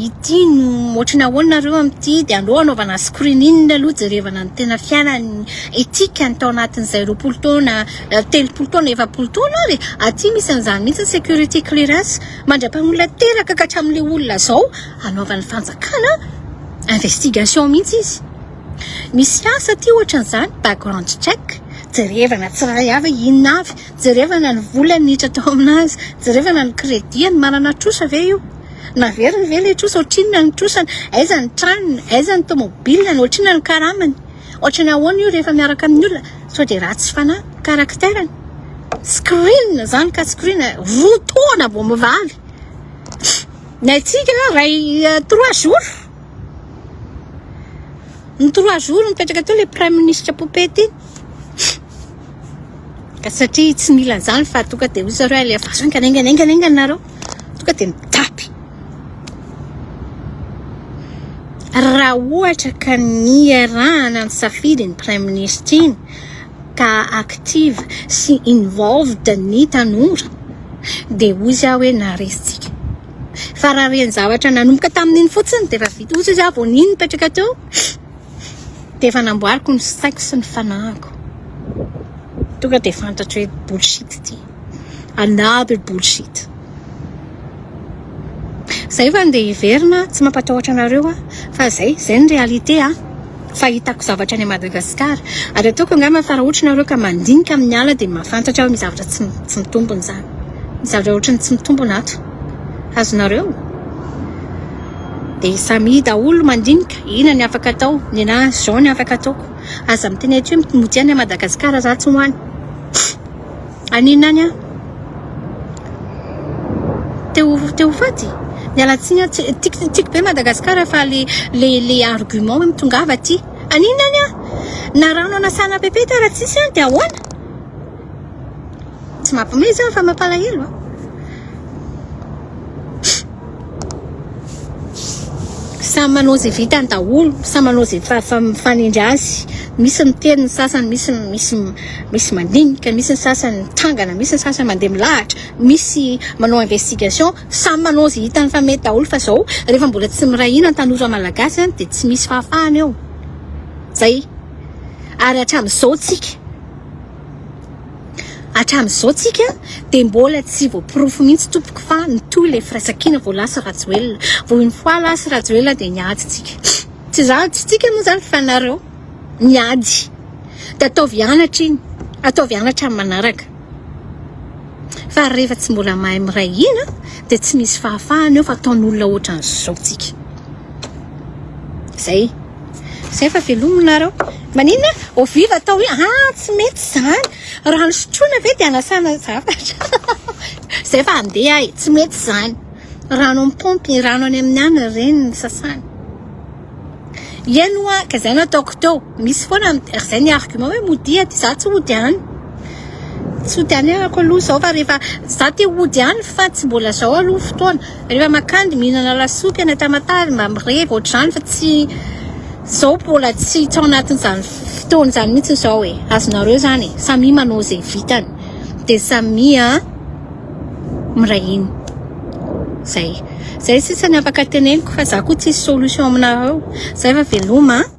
ity no ohatry ny ahoana nareo amin'ity dia aleo anaovana screening aloha jerevana ny tena fiainany éthique ny tao anatin'izay 20 taona 30 taona 40 taona ary aty misy an'izany mihitsy ny security clearance mandra-paha-olona teraka ka hatramin'ilay olona zao anaovan'ny fanjakana investigation mihitsy izy. Misy asa aty ohatran'izany background check jerevana tsirairay avy inona avy jerevana ny vola niditra tao aminazy jerevana ny crédit ny manana trosa ve io naveriny ve ilay trosa ohatrinona ny trosany aiza ny tranony aiza ny tomobilany ohatrinona ny karamany ohatrany ahoana io rehefa miaraka amin'ny olona sao dia ratsy fanahy caractère-ny screen zany ka screen 2 taona vao mivaly ny antsika ray 3 jours ny 3 jours mipetraka teo ilay prime ministre poupée ty ka satria tsy mila an'izany fa tonga dia hoy zareo alefaso haingana haingana haingana haingana nareo tonga dia mitapy raha ohatra ka niarahana ny safidy ny prime ministre iny ka active sy involved ny tanora dia hoy izy aho hoe naresitsika fa raha reny zavatra nanomboka tamin'iny fotsiny dia efa vita hoy izy aho vao niny nipetraka teo dia efa namboariko ny saiko sy ny fanahiko tonga dia fantatro hoe bullshit ity another bullshit zay fa andeha hiverina tsy mampatahotra anareo a fa zay zay ny réalité a fahitako zavatra any Madagasikara ary ataoko angamba fa raha ohatra nareo ka mandinika amin'ny ala dia mahafantatra hoe misy zavatra tsy tsy mitombina izany misy zavatra ohatran'ny tsy mitombina ato azonareo dia samy daholo mandinika inona ny afaka atao ny anahy zao ny afaka ataoko aza miteny aty hoe mody any Madagasikara za tsy ho any aninona any aho te ho te ho faty miala tsiny aho tsy tiako tiako be Madagasikara fa le le le argument hoe mitongava aty aninona any aho na rano anasana pepeta raha tsisy any dia ahoana tsy mampiomehy zany fa mampalahelo a. Samy manao izay vitany daholo, samy manao izay mifanindry azy. Misy miteny ny sasany, misy misy misy mandinika, misy ny sasany mitsangana, misy ny sasany mandeha milahatra, misy manao investigation. Samy manao izay hitany fa mety daholo fa izao rehefa mbola tsy miray hina ny tanora malagasy dia tsy misy fahafahana eo. Zay. Ary hatramin'izao tsika Hatramin'izao tsika dia mbola tsy voaporofo mihitsy tompoko fa nitohy ilay firaisankina vao lasa Rajoelina. Vao une fois lasa Rajoelina dia niady tsika. Tsy za, tsy tsika moa zany fa nareo. Niady. Dia ataovy anatra iny. Ataovy anatra amin'ny manaraka. Fa rehefa tsy mbola mahay miray hina dia tsy misy fahafahana eo fa ataon'olona ohatran'izao tsika. Zay. Zay fa veloma nareo. Maninona? Au vive atao hoe ah tsy mety zany. Rano sotroina ve dia anasana zavatra. Zay fa andeha e, tsy mety zany. Rano amin'ny paompy, rano any amin'ny any ireny ny sasana. Eny hoa ka zay no ataoko teo. Misy foana zay ny argument hoe modia aty, za tsy hody any. Tsy hody any ahako aloha zao fa rehefa za te hody any fa tsy mbola zao aloha fotoana. Rehefa makandy mihinana lasopy any Tamatave mba mirevy ohatr'izany fa tsy zao mbola tsy tsy ao anatin'izany fotoana izany mihitsy zao e. Azonareo zany e. Samia manao izay vitany. Dia samia miray hina. Zay. Zay sisa ny afaka teneniko fa za koa tsisy solution aminareo. Zay fa veloma a.